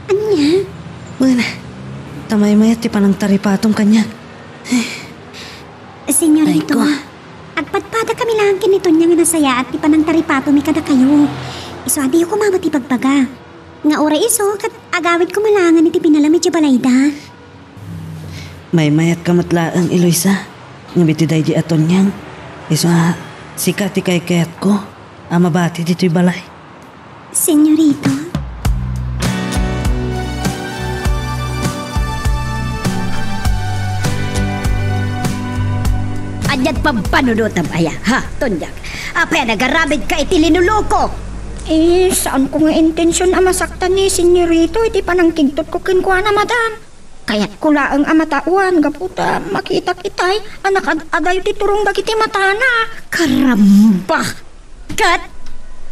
Ania? Wen, ta maymayat ti panangtaripatom kaniak. Senyorita, ay, ko. Agpadpadakami laeng ken ni Tonyang a nasayaat ti panangtaripatomi kadakayo. Isu a diyo koma met ibagbaga. Nga uray isu, ket agawid koma laengen iti pinalem idiay balayda. Maymayatka met laeng, Eloisa, ngem iti daydi a Tonyang, isu a sika ti kaykayatko a mabati ditoy balay. Senyorita? Ania't pampanunotam aya, ha, Tonyang? Apay a nagaramidka iti linuloko? Eh, saanko nga intension a masaktan ni Senyorita iti panangkigtotko kenkuana, madam. Kayatko laeng a mataoan gapu ta makitak itay a nakaad-adayo ti turong dagiti matana. Karamba! Ket,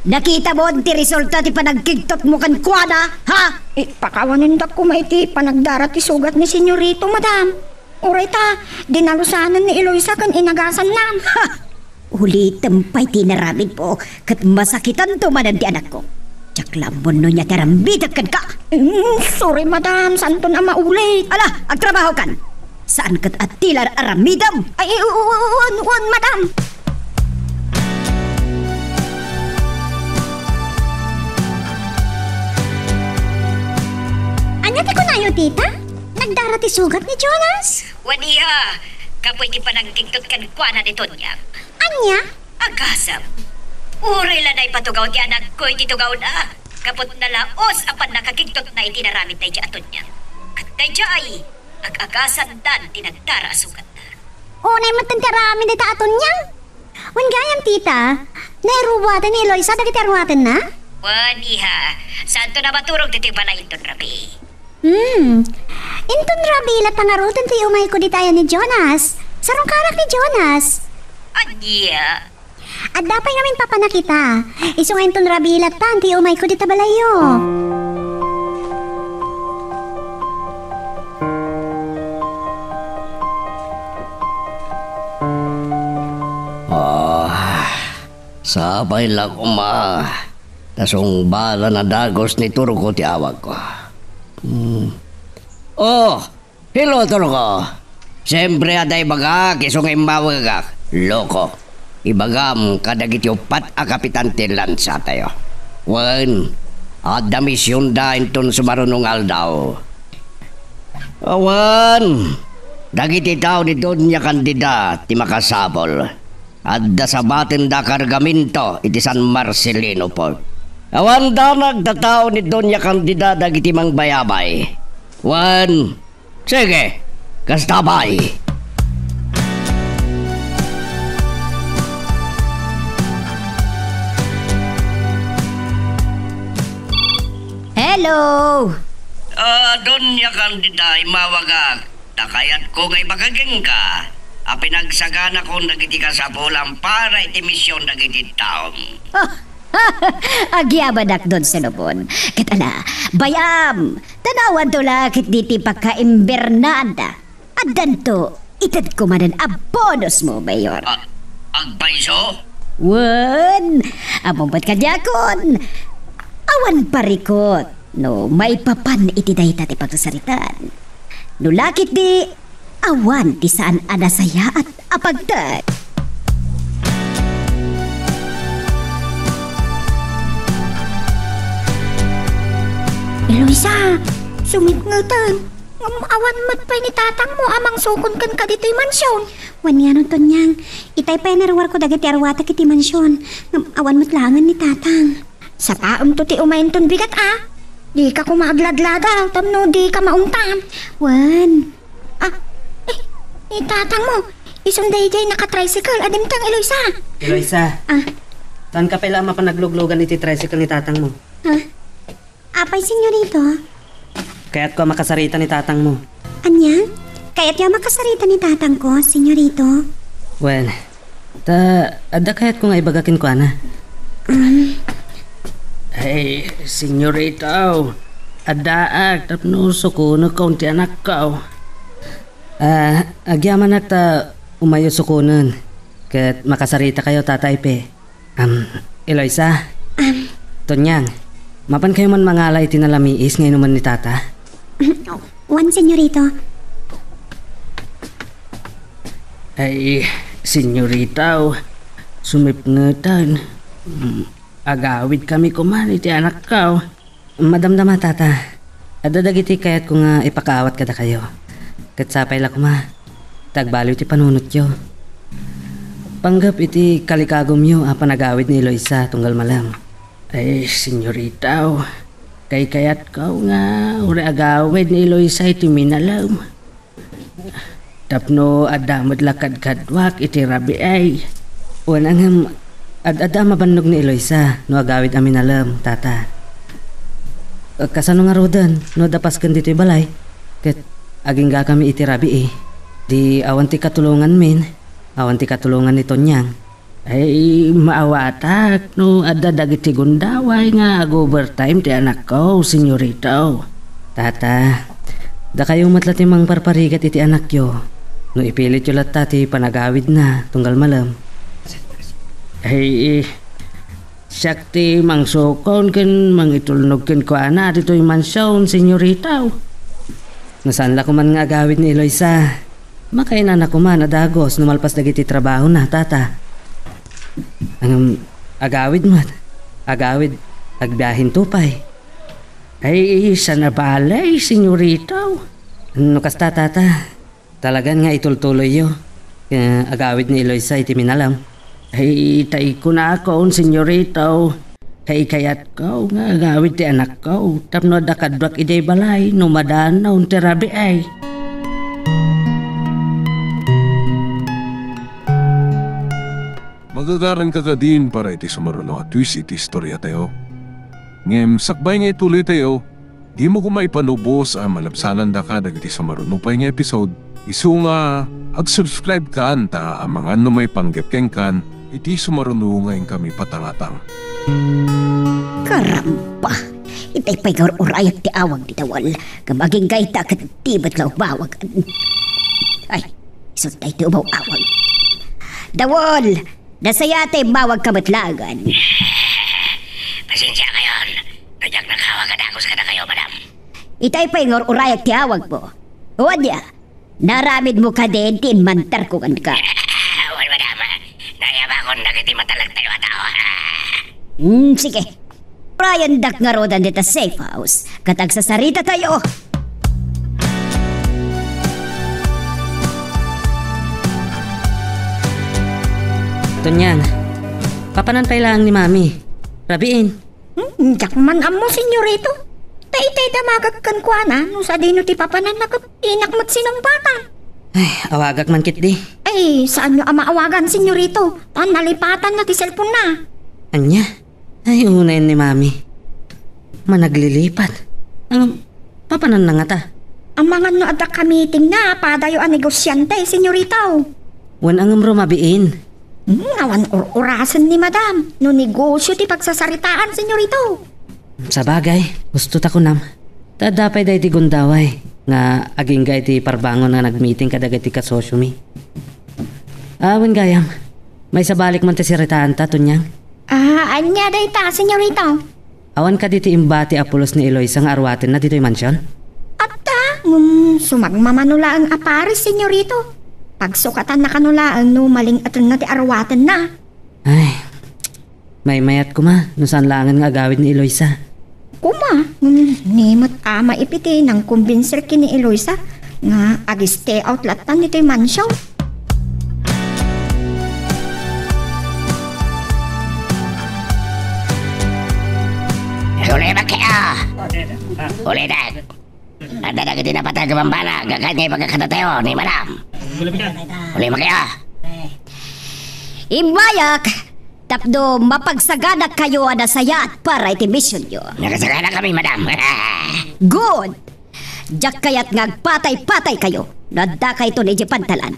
nakitamon ti resulta ti panagkigtotmo kenkuana, ha? Ipakawanendak koma iti panagdara ti sugat ni Senyorita, madam. Uray ta, dinalusanan ni Eloisa ken inagasannam. Ha! Ulitem pay ti inaramidmo, ket masakitanto manen ti anakko. Diak Lamunno nia ti aramidek kenka. Mm, sorry, madam. Saanton a maulit. Ala, agtrabahokan. Saan ket a ti la aramidem. Ay, u-, u-, u-, wen, wen, madam. Ania ti kunayo, tita? Nagdara ti sugat ni Jonas? Wen, iha, kapuy ti panangkigtot kenkuana ni Tonyang. Ania? Agasem. Uray la naipatugaw ti anakko iti tugawna, gapu ta nalaos a pannakakigtotna iti inaramidna idiay a Tonyang. Ket daydiay, ag-agasandan ti nagdara a sugatna. Unay met ti aramid dayta a Tonyang? Wen gayam, tita, nairuatan ni Eloisa dagiti aruatenna? Wen, iha, saanton a maturog ditoy balay inton rabii. Hmm. Inton rabii latta ngaruden ti umayko dita ayan ni Jonas. Sarungkarak ni Jonas. Ania? Adda pay ngamin papanakita. Isu nga inton rabii latta ti umayko dita balayyo. Ah, sapay la koma. Ta sungbalan a dagus ni Turko ti awagko. Hmm. Oh, hello, Turko. Siyempre, adda ibagak isu nga immawagak. Loko, ibagam kadagiti uppat a kapitan ti lansatayo. Wen, adda misionda inton sumaruno nga aldaw. Awan, dagiti tao ni Doña Candida ti makasapul. Adda sabatenda a kargamento iti San Marcelino Port. Awanda nagtatao ni Doña Candida dagiti mangbayabay. Wen, sige, kasta pay. Hello! Ah, Doña Candida, immawagak. Ta kayatko nga ibaga kenka a pinagsaganakon dagiti kasapulam para iti mision dagiti taom. Oh, agyamanak, Don Solomon. Ket ala, bay-am, tanawanto la ketdi ti pakaimbernaanda. Addanto, itedko manen a bonusmo, Mayor. A-, agpayso? Wen, ammom met kaniakon. Awan parikut no maipapan iti dayta ti pagsasaritaan. No la ketdi, awan ti saan a nasayaat a pagted. Eloisa, sumipngeten. Ngem awan met pay ni tatangmo a mangsukon kenka ditoy mansion. Wen, Tonyang, itay pay a naruarko dagiti aruatak iti mansion. Ngem awan met laengen ni tatang. Sapaemto ti umayenton bigat a. Dika koma agladladaw tapno dika maungtan. Wen. Ah, eh, ni tatangmo. Isun daydiay naka-tricycle a dimteng, Eloisa. Eloisa. Ah. Saanka pay la a mapan agluglugan iti tricycle ni tatangmo? Ah. Apay, senyorito? Kayatko a makasarita ni tatangmo. Ania? Kayatyo a makasarita ni tatangko, senyorito? Wen, ta adda kayatko nga ibaga kenkuana. Um. Ay, senyorito, addaak tapno sukonekon ti anakko. Ah, agyamanak ta umayo sukonen ket makasaritakayo, Tatay Pe. Am, Eloisa? Am. Tonyang, mapankayo man mangala iti nalamiis nga inumen ni Tata? Wen, senyorito. Ay, senyorito, sumipngeten. Mm, agawidkami koman iti anakko. Madamdama, Tata. Adda dagiti kayatko nga ipakaawat kadakayo. Ket sapay la koma ta agbaliw ti panunotyo. Panggep iti kalikagumyo a panagawid ni Eloisa tunggal malem. Ay, senyorito, kaykayatko nga uray agawid ni Eloisa iti minalem. Tapno adda met la kadkaduak iti rabii. Wen, ngem, ad-adda a mabannog ni Eloisa no agawid a minalem, Tata. Kasano ngaruden no adda pasken ditoy balay ket aginggakami iti rabii? Di awan ti katulonganmin, awan ti katulongan ni Tonyang. Ay, maawatak no adda dagiti gundaway nga ag-overtime ti anakko, senyorito. Tata, dakayo met la ti mangparparigat iti anakyo no ipilityo latta ti panagawidna tunggal malem. Ay, Siak ti mangsukon ken mangitulnog kenkuana ditoy mansion, senyorita. No saan la koman nga agawid ni Eloisa, makainana koman a dagus no malpas dagiti trabahona, tata. Ngem agawid met. Agawid, agbiahen to pay. Ay, saan a bale, senyorita. No kasta, tata, talagan nga itultuloyyo. Eh, agawid ni Eloisa iti minalem. Ay, tay kunakon, senyorita. Ay, kayatko nga agawid ti anakko tapno adda kaduak idiay balay no madanaw ti rabii. Magagaranka kadin para iti sumaruno a twist iti istoriatayo. Ngem sakbay nga ituloytayo, dimo koma ipanubos a malabsanandaka dagiti sumaruno pay nga episode, isu nga ag-subscribe kan ta amangan no maipanggep kenkan iti sumaruno nga inkami patangatang. Karamba! Itay pay nga ur-urayak ti awag ni Dawal, ngem agingga ita ket di met la umawagan. Ay, isu daytoy umaw-awag. Dawal! Nasayaat ta immawagka met laengen. Pasensiakayon, no diak nakaawag a dagus kadakayo, madam. Itay pay nga ur-urayak ti awagmo. O ania, naaramidmo kadin ti immanterko kenka? Wen, madam. Naayabakon dagiti matalektayo a tao. Hmm, sige. Urayendak ngaruden dita safe house ket agsasaritatayo. Tonyang, papanan pay laeng ni Mami. Rabiin. Hmm, diak man ammo, senyorito. Ta itay damagek kenkuana, no sadino ti papananna ket dinak met sinungpatan. Ay, awagak man ketdi. Ay, saanyo a maawagan, senyorito. Ta nalipatanna ti cellphone-na. Ania? Ay, unayen ni Mami. Managlilipat. Ang papananna ngata? Amangan no adda ka-meetingna a padayo a negosiante, senyorito. Wen, ngem rumabiin. Hmm, awan ur-urasen ni madam no negosio ti pagsasaritaan, senyorito. Sabagay, husto ta kunam. Ta adda pay daydi gundaway nga agingga iti parbangon a nag-meeting kadagiti kasosiomi. Awan gayam. Maisabalik man ti saritaanta, Tonyang. Ah, ania dayta, senyorito? Awan kadi ti imbati a pulos ni Eloisa nga arwatenna ditoy mansion? Adda, ngem sumagmamano laeng a pares, senyorito. Pagsukatannakano laeng no maling-etenna ti arwatenna. Ay, maymayat koma no saan laengen nga agawid ni Eloisa. Koma, ngem ni met a maipiti nangkombinsir ken ni Eloisa nga ag-stay out latta ditoy mansion. Ulimek kaya! Ulimek! Adda dagiti napateg a bambanag, ket nga ipagkakadatayo ni madam. Ulimek kaya! Immayak tapno mapagsaganak kayo a nasayaat para iti misionyo. Nakasaganakami, madam. Good! Diak kayat nga agpatay-patay kayo no adda kayton idiay pantalan.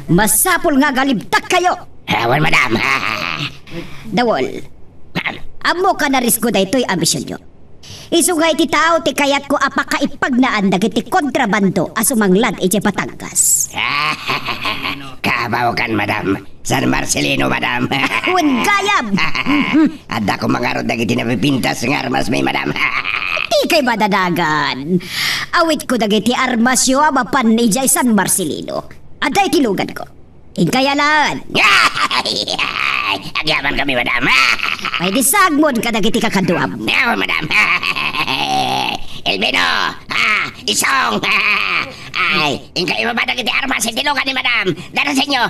Masapul nga agalibtak kayo. Awan, madam. Dawol, ammo ka narisgo daytoy a misionyo. Isu nga iti tao ti kayatko a pakaipagnaan dagiti kontrabando a sumanglag idiay Batangas. Kabaw kan, madam. San Marcelino, madam. Wen gayam. Adda koma ngarud dagiti napipintas nga armasmi, madam. Dikay madadagan. Awitko dagiti armasyo a mapan idiay San Marcelino. Adda iti luganko. Inkay alaen. Agyamankami, madam. Pay di sagmon kadagiti kakaduam. Awan, madam. Elvino, ah, Isong. Ay, inkay ibaba dagiti armas iti lugan ni madam. Darasenyo.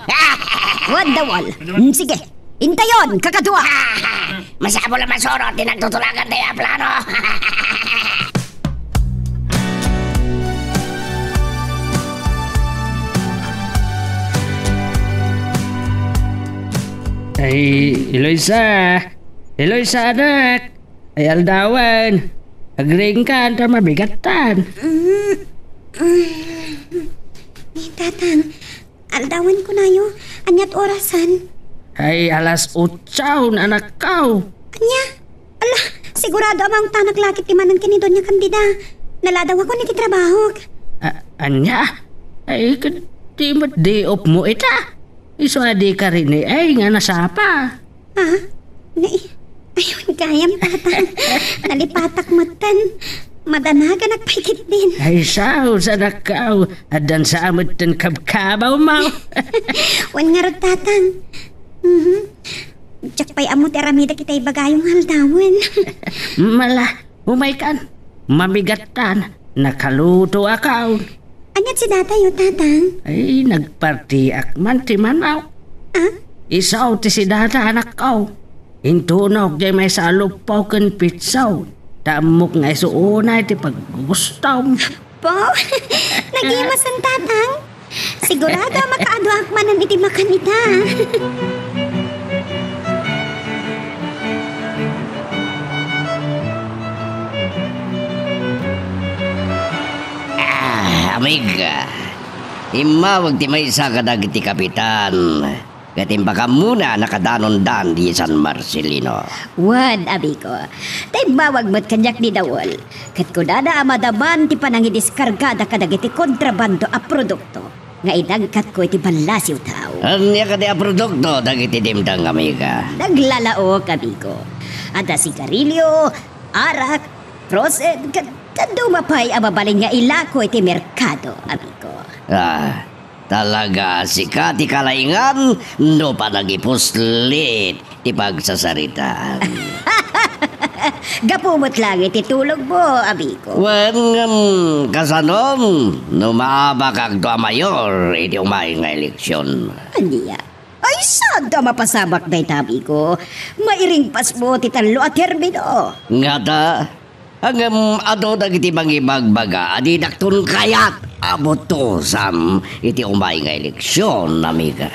Wen, Dawol. Mm, sige. Intayon, kakadua. Masapul a masurot ti nagtutulagantayo a plano. Ay, Eloisa! Eloisa, anak! Ay, aldawen! Agriingkan ta mabigattan. Mm, mm. Ni Tatang, aldawen kunayo, ania't orasan? Ay, alas otsaw na, anakkaw. Ania? Ala, sigurado a maungtanak la ket ti manen ken ni Doña Candida. Naladawakon iti trabahok. A-, ania? Ay, ket di met day off mo ita. Isu a dika rin ni ay nga nasapa. Ha? Ni, Gayam, Tatang. Nalipatak metten. Madanaganak pay ketdin. Ay, sao, sadakkaw. Addan sa metten kabkabawmo. Wen ngarud, Tatang. Mhm. Diak pay ammo ti aramidek iti ibagayo nga aldawen. Mala, umaykan. Mamigattan. Nakalutoakon. Aniat si datayo, Tatang? Ay, nagpartiak man ti manok. Ah? Isu ti si data, anakko. Intunok diay maysa a luppo ken pitso. Ta ammok nga isu unay ti paggugustom. Po? Nagimasen, Tatang? Sigurado a makaaduak manen iti makan ita. Ah, amiga, immawag ti maysa kadagiti kapitan. Ket imbagammona a nakadanondan idiay San Marcelino. Wen, amigo. Ta immawag met kaniak ni Daul. Ket kunana a madaman ti panangidiskargada kadagiti kontrabando a produkto nga inangkatko iti ballasiw tao. Ania kadi a produkto dagiti dimdang, amiga? Naglalaok, amigo. Adda sigarilyo, arak, frozen, ket dadduma pay a mabalin nga ilako iti merkado, amigo. Ah, Talaga, sika ti kalaingan no panagipuslit ti pagsasaritaan. Gapu met laeng iti tulogmo, amigo. Wen, ngem, kasanom no maabakakto a mayor iti umay nga eleksion? Ania? Ay, saanto a mapasamak dayta, amigo. Mairingpasmo ti tallo a termino. Ngata, Ngem adu dagiti mangibagbaga a didakton kayat a butosam iti umay nga eleksion, amiga.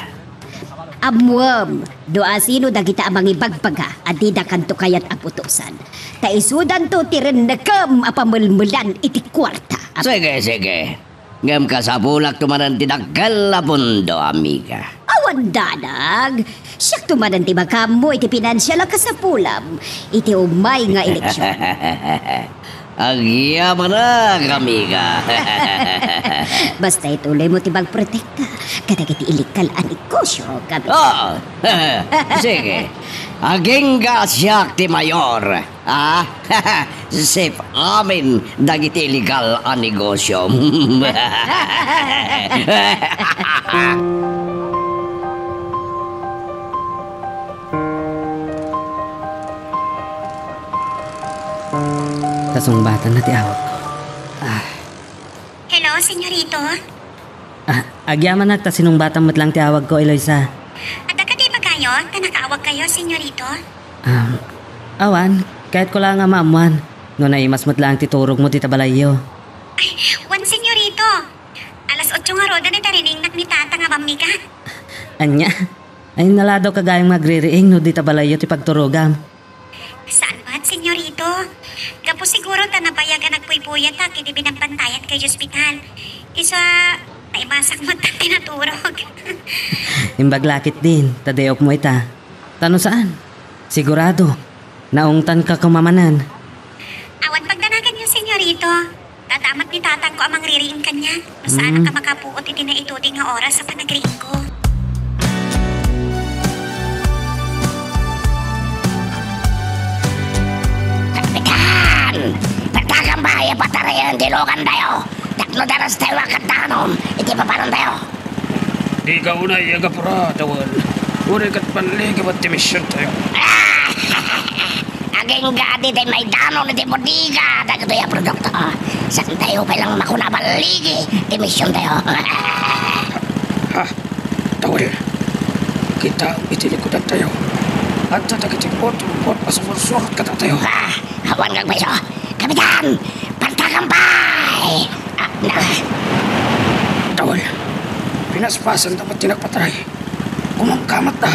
Ammoem no asino dagita a mangibagbaga a didakanto kayat a butosan, ta isudanto ti rennekem a pamelmelan iti kuarta. Sige, sige. Ngem kasapulakto manen ti dakkel a pondo, amiga. Awan danag. Siakto manen ti makaammo iti pinansial a kasapulam iti umay nga eleksion. Agyamanak, amiga. Basta ituloymo ti pagprotekta kadagiti illegal a negosio, amiga. Ah, sige. Agingga siak ti mayor. Ah, safe amin dagiti illegal a negosyo. Ta sungbatanna ti awagko. Ah. Hello, senyorito? Ah, agyamanak ta sinungbatam met lang ti awagko, Eloisa. Adda kadi ibagayo ta nakaawagkayo, senyorito? Um, awan, kayatko laeng a maammuan no naimas met laeng ti turogmo dita balayyo. Ay, wen, senyorito. Alas otso ngaruden iti riningnak ni Tata nga mammigat. Ania? Ay, naladaw ka gayam nga agririing no dita balayyo ti pagturogam. Saan met, senyorito. Gapu siguro ta nabayag a nagpuypuyatak idi binabantayatko iti ospital. Isu a naimasak met ti naturog. Imbag la ketdin, ta day off mo ita. Ta no saan, sigurado, naungtanka koma manen. Awan pagdanaganyo, senyorito. Adda met ni tatangko a mangririing kaniak. No saan Mm. ka makapuot iti naituding nga oras a panagriingko. Kapitan! Pagtagan ba ya patarayan ti lugan tayo? Tapno daras tayo a kadanom iti papanam tayo. Dika unay agapura, Dawel. Uray ket balligen ti misiontayo. Agingga ditoy maidanon iti bodega dagitoy a produkto. Saantayo pay lang makuna balligi ti misiontayo. Ha? Dawel, kita iti likudantayo. Adda dagiti pot-pot a sumursurot kadatayo. Ah, awan nga agpayso. Kapitan, pantakan pay! Ah, na. Dawel, pinaspasanta met ti nagpatay. Kumangkamat na.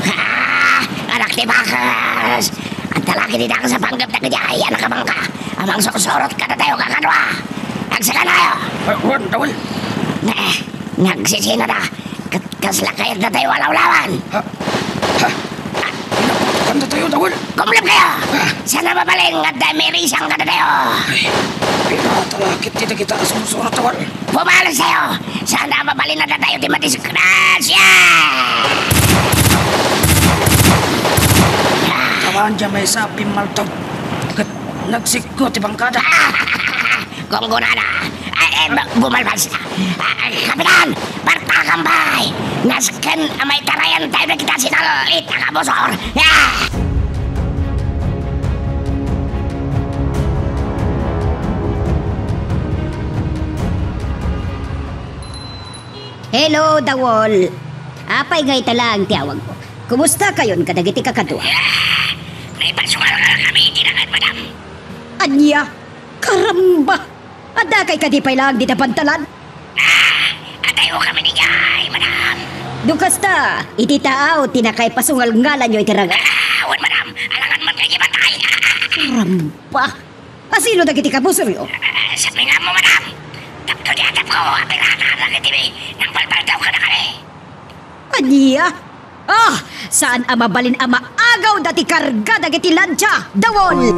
Ah, anak ti bakas! Adda la kadi dakes a panggep dagiti ayan a kabangka a mangsursurot kadatayo kakadua. Agsakatayo! Ah, wen, Dawel. Na, nagsisino da. Ket kasla kayat datayo a lawlawan? Ha? Ha? Pinaputokan datayo, Dawel. Kumleb kayo! Ah. Saan a mabalin nga adda mirisang kadatayo? Ay, pinatalakit ti dagita a sumursurot, Dawel. Pumalis tayo! Saan a mabalin a datayo ti madisgrasya! Ania maysa a pimmaltog ket nagsikko ti bangkada. Gunggonana. Ay, ay, bu-, bumalbas. Ah, Kapitan, bartakan pay! Nasken a maitarayan tayo dagita sinallit a kabusor! Ah! Hello, Dawol. Apay nga ita laeng ti awagmo? Kumusta kayon kadagiti kakadua? Ah! Naipasungal nga kami iti langit, madam. Ania? Karamba! Adda kay kadi pay laeng dita pantalan? Ah! Atayo kami diay, madam. No kasta, iti taaw ti nakaipasungal ngalanyo iti rangit. Ah, wen, madam. Alangan man kay ibatay. Karamba! Asino dagiti kabusoryo? Ah, saan nga ammo, madam? Tapno di atapko, apirana dagiti nangbalbaldaw kadakami. Ania? Ah, saan a mabalin a maagaw dati karga dagiti lantsa, Dawol!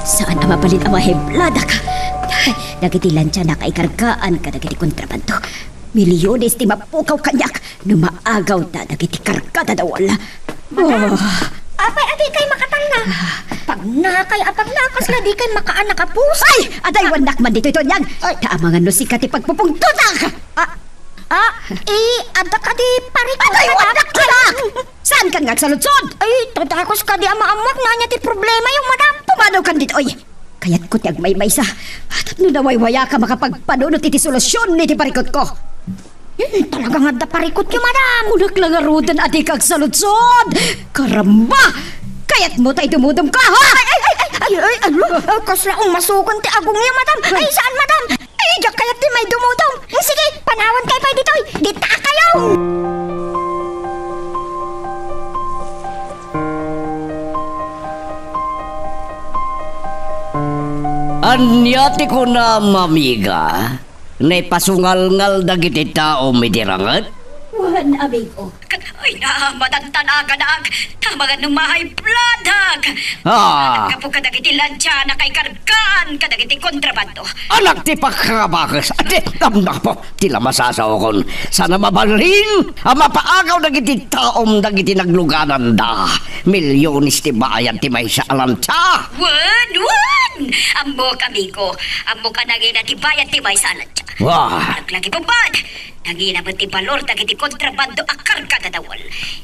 Saan a mabalin a mahiblada ka? Dagiti lantsa nakaikargaan kadagiti kontrabando. Milyones ti mapukaw kaniak no maagawda dagiti karga da Dawol. Madam, ah, apay a dikay makatalna? Pagnakay a pagna, kasla dikay makaanak a pusa. Ay! Adaywannak man ditoy tuniag! Ay! Ta amangan no sika ti pagpupungtotak! Ah, ah, eh, adda kadi parikut, madam? Adaywannak kadi! Saankan nga agsaludsod? Ay, tadakos kadi a maammuak no ania ti problemayo, madam. Pumanaw kan ditoy! Kayatko ti agmaymaysa. Tapno nawaywayaka makapagpanunot iti solusion iti parikutko. Hmm, talaga nga adda parikutyo, madam. Kunak la ngaruden a dika agsaludsod. Karamba! Kayatmo ta idumudom ka, ha? Ay, ay, ay, ay, ay, ay, ay, ay, kasla umasukon ti agongyo, madam. Ay, saan, madam? Ay, diak kayat ti maidumudom. Hmm, sige, panawan kayo pay ditoy. Dita kayo! Ania ti kunam, amiga? Naipasungalngal dagiti taom iti rangit? Wen, amigo. Ay, na, madantanagan ak. Tama nga no mahay bladak. Ah. Gapu kadagiti lantsa, nakaikargaan kadagiti kontrabando. Anak ti pakakabakes, adi, tamnakpo, ti la masasaokon. Sana mabalin a mapaagaw dagiti taom dagiti naglugananda. Milyones ti bayad ti maysa a lantsa. Wen, wen! Ammok, amigo. Ammok a nangina ti bayad ti maysa a lantsa. Wah! Laglagi pupad! Nangina met ti balor dagiti kontrabando a karga da Dawol.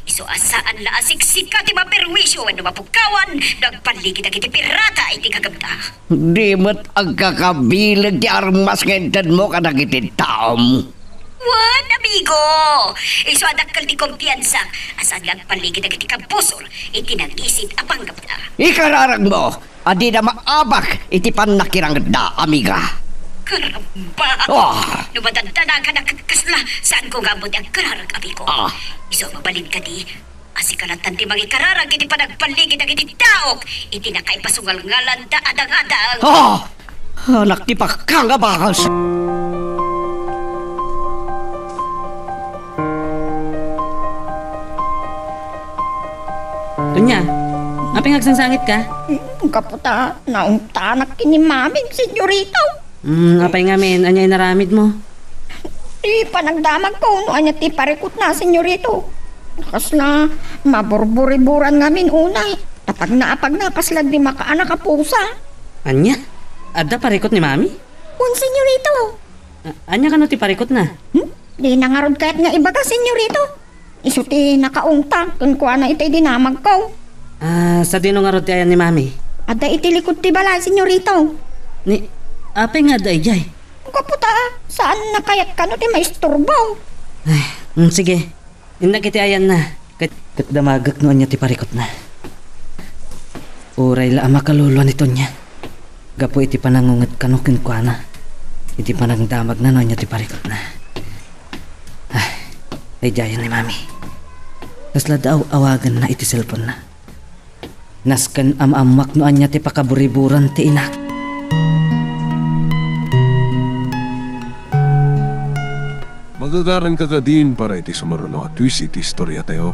Isu a saan la a siksika ti maperwisyo wenno mapukawan no agpalligi dagiti pirata iti kagepda. Di met agkakabileg ti armas nga intedmo kadagiti taom. Wen, amigo! Isu a dakkel ti kumpiansa a saan nga agpalligi dagiti kabusor iti nangisit a panggepda. Ikararagmo a dida maabak iti pannakirangedda, amiga. Karamba! Ah! No madantanagan a ket kasla, saanko nga ammo ti agkararag, amigo. Ah! Isu a mabalin kadi, a sika lattan ti mangikararag iti panagpalligi dagiti taok iti nakaipasungalngalanda a dangadang. Ah! Anak ti pakkangabangas! Tonya, apay nga agsansangitka? Gapu ta naungtanak ken ni Mami, senyorito. Hmm, apay ngamin, ania inaramidmo? Ti panagdamagko no ania ti parikutna, senyorito. Kasla maburburiburan ngamin unay. Ta pagna a pagna, kasla di makaanak a pusa. Ania? Adda parikut ni Mami? Wen, senyorito. A-, ania kano ti parikutna? Hmm? Dina ngarud kayat nga ibaga, senyorito. Isu ti nakaungta kenkuana iti dinamagko. Ah, sadino ngarud ti ayan ni Mami? Adda iti likud ti balay, senyorito. Ni, apay nga adda idiay? Gapu ta, saanna kayat kano ti maisturbo. Ay, mm, sige. Innak iti ayanna. Ket, ket damagek no ania ti parikutna. Uray la a makaluluan ni Tonya. Gapu iti panangunget kano kenkuana. Iti panangdamagna no ania ti parikutna. Ay, daydiayen ni Mami. Kasla da aw-awaganna iti cellphone-na. Nasken a maammuak no ania ti pakaburiburan ti inak. Magagaranka kadin para iti sumaruno a twist iti istoriatayo.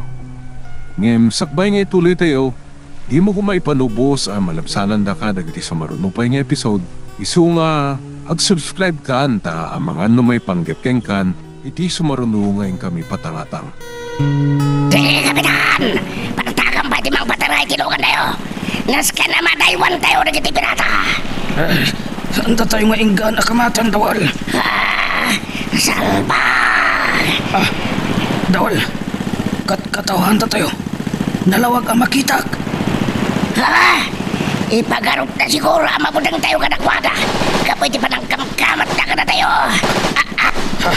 Ngem sakbay nga ituloytayo, dimo koma ipanubos a malabsanandaka dagiti sumaruno pay nga episode, isu nga ag-subscribe kan ta amangan no maipanggep kenkan Iti sumaruno nga inkami pataratang. Sige, Kapitan! Partakam pay ti mangpataray ti lugantayo. Nasken a madaywantayo dagiti pirata. Eh, saandatayo nga inggaan a kamatan, Dawal? Ah, salba! Ah, Dawal, katkatawantatayo. Nalawag a makitak. Ha? Ipagarupna siguro a mabutengtayo kadakuada gapu iti panangkamkamatna kadatayo. Ah, ah. Ha?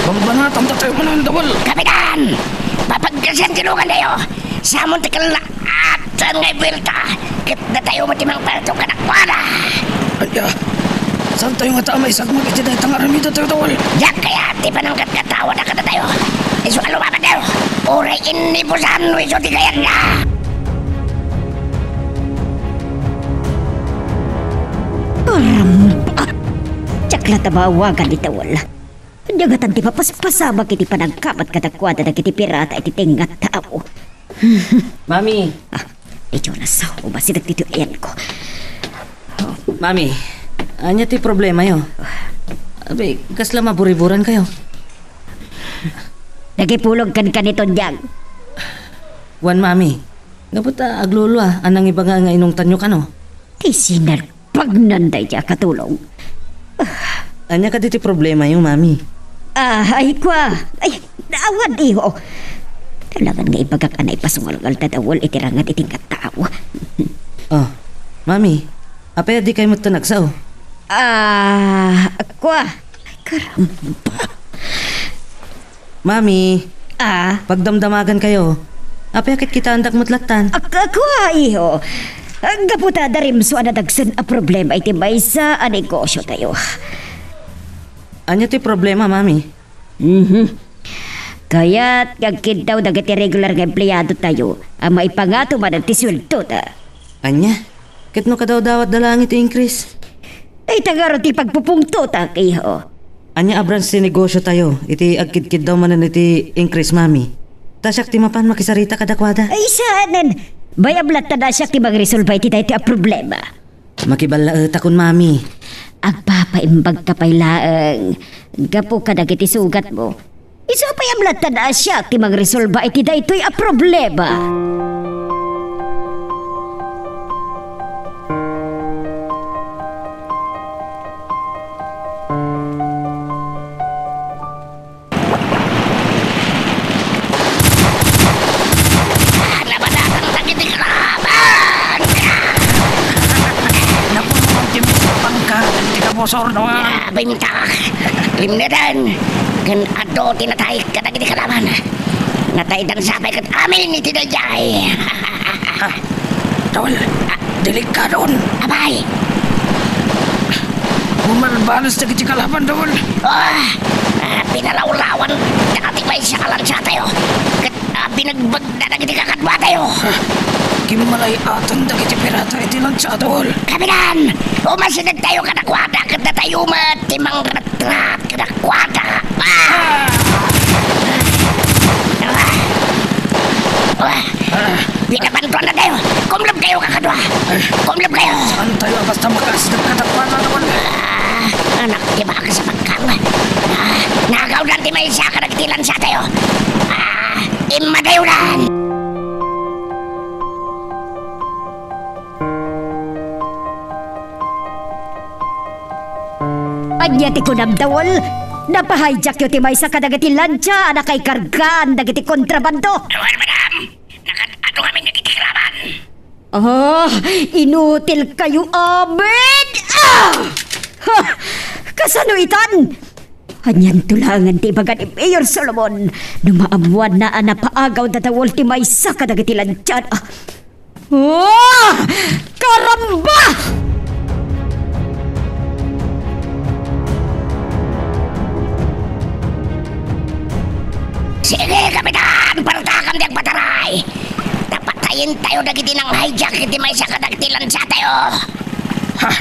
Bambanatantatayo manen, Dawal. Kapitan! Papagkasian ti lugantayo. Samon ti kella-, Atan nga ibuelta, ket datayo met ti mangpalto kadakuada. Ania? Saantayo ngata a maisagmak iti dayta nga aramidentayo, Dawal? Diak kayat ti panangkatkatawanak kadatayo. Isu a lumabantayo, uray innibusan no isu ti kayatna. Karamba! Diak latta maawagan ni Dawal. Ania ngatan ti mapaspasamak iti panangkamat kadakuada dagiti pirata iti tengnga a tao? Mami! Ah, medyo nasaom a sinak ditoy ayanko. Mami, ania ti problemayo? Abi, kasla maburiburankayo? Nagipulog kenka ni Tonyang. Wen, Mami. Gapu ta aglulua a nangibagak nga inungtanyo kano. Ti sinal- Pagnan daydiay a katulong. Ania kadi ti problemayo, Mami? Ah, ay, kua. Ay, awan, iho. Talagan nga ibagak a naipasungalngal da Dawal iti rangat iti nga tao. Oh, Mami, apay a dikay met nagsaom? Ah, kua. Ay, karamba. Mami. Ah? Pagdamdamagankayo. Apay a kitkitaendak met lattan? Ak-, kua, iho. Gapu ta adda rimso a nadagsen a problema iti maysa a negosiotayo. Ania ti problema, Mami? Mhm. Kayat nga agkiddaw dagiti regular nga empleadotayo a maipangato manen ti sueldoda. Ania? Ket no kadawdawatda laeng iti increase? Dayta ngarud ti pagpupungtotak, iho. Ania a branch ti negosiotayo iti agkidkiddaw manen iti increase, Mami? Ta siak ti mapan makisarita kadakuada. Ay, saanen. Bay-am lattan a siak ti mangresolba iti daytoy a problema. Makiballaetakon, Mami. Agpapaimbagka pay laeng gapu kadagiti sugatmo. Isu a pay-am lattan a siak ti mangresolba iti daytoy a problema. Nabanatan dagiti kalaban! Napuno ti pangka, ti kabusor, no? Abintak! Limneden! Ken adu ti natay kadagiti kalaban. Nataydan sapay ket amin iti daydiay. Ah, Dol, delikadon. Abay! Bumalbalos dagiti kalaban, Dol. Ah, ah, pinarawrawan dagiti maysa a lansatayo. Ket, ah, binegbegda dagiti kakaduatayo. Ah, kimmalay-atan dagiti pirata iti lansa, Dol. Kapitan, umasidegtayo kadakuada ket datayo met ti mangratrat kadakuada. Ah! Ah! Ah! Pinabantuan na tayo. Kumleb kayo, kakadua. Kumleb kayo. Saan tayo a basta makaasideg kadakuada, Dol? Ah, anak ti baka sa pagkang. Ah, nagawdan ti maysa kadagiti lansatayo. Ah, immadayodan. Ania ti kunam, Dol? Napahijackyo ti maysa kadagiti lansa a nakaikargaan dagiti kontrabando. Awan, madam. Nakat-ado ngamin dagiti kalaban. Ah, inutil kayo amin! Ah! Ha! Kasano itan? Anianto laengen ti ibaga ni Mayor Solomon no maammoanna a napaagaw da Dol ti maysa kadagiti lansa? Ah! Oh! Karamba! Sige, Kapitan! Partakam ti agpataray! Tapatayen tayo dagiti nang-hijack iti maysa kadagiti lansatayo! Ha?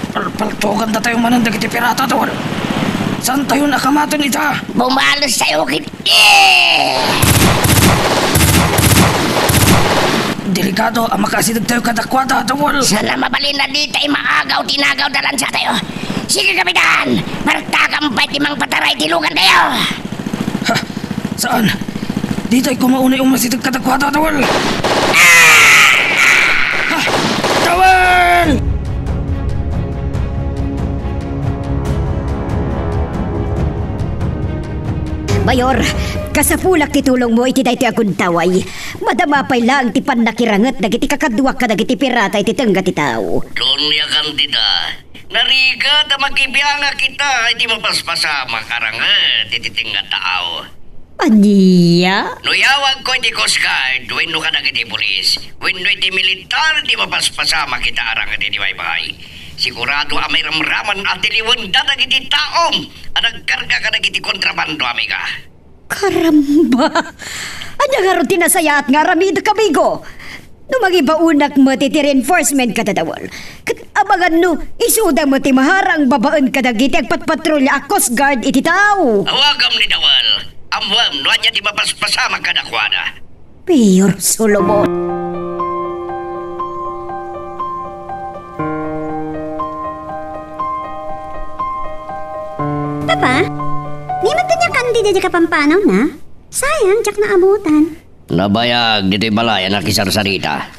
Pal-, paltoganda tayo manen dagiti pirata, Dol. Saan tayo nakamaton ita? Bumalos tayo ket Delikado a makaasideg tayo kadakuada, Dol. Sana mabalin a ditay maagaw ti nagaw da lansatayo. Sige, Kapitan! Maragtakan pay ti mangpataray ti lugantayo! Ha? Saan? Ditoy kumaunay umasitag kadakuada, Dawal! Ha? Dawal! Mayor, kasapulak ti tulongmo iti daytoy a kuntaway. Madama pay laeng ti pannakiranget dagiti kakaduak kadagiti pirata iti tengnga ti tao. Doña Candida, narigat a makibiangak ita iti mapaspasamak a ranget iti tengnga a tao. Ania? No iyawagko iti Coast Guard wenno kadagiti pulis wenno iti militar ti mapaspasamak ita a ranget iti baybay, sigurado a mairamraman a tiliwenda dagiti taom a nagkarga kadagiti kontrabando, amiga. Karamba! Ania ngarud ti nasayaat nga aramidek, amigo? No mangibaonak met iti reinforcement kada Dawal, ket amangan no isuda met ti maharang babaen kadagiti agpatpatrulia a Coast Guard iti tao. Awagam ni Dawal. Ammoem no ania ti mapaspasamak kadakuada. Mayor Solomon. Papa, di man Doña Candida diay kapampanawna? Sayang, diak naabutan. Nabayag ditoy balay a nakisarsarita.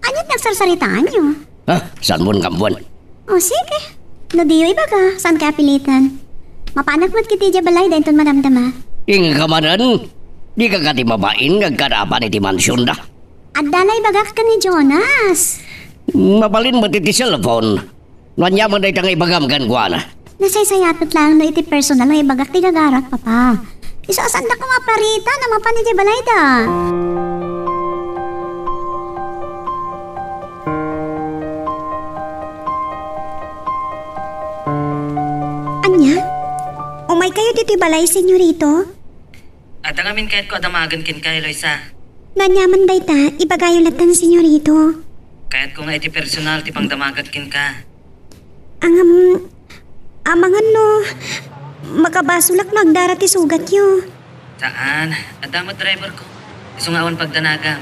Ania ti nagsarsaritaanyo? Ha? Saanmon ammoen? O, sige. No diyo ibaga, saanka apilitan. Mapanak met ketdi idiay balay, inton madamdama. Inka manen? Dika kadi mabain nga agkadapan iti mansionda? Adda la ibagak ken ni Jonas. Mabalin met iti cellphone. No ania man dayta nga ibagam kenkuana? Nasaysayaat met laeng no iti personal nga ibagak ti gagarak, Papa. Isu a saandaka nga aparita no mapan idiay balayda. Ania? Umaykayo ditoy balay, Senyorito? Adda ngamin kayatko a damagen kenka, Eloisa. No ania man dayta, ibagayo latta, Senyorito. Kayatko nga iti personal ti pangdamagak kenka. Ngem, amangan no makabasolak no agdara ti sugatyo. Saan, adda met driverko. Isu nga awan pagdanagam.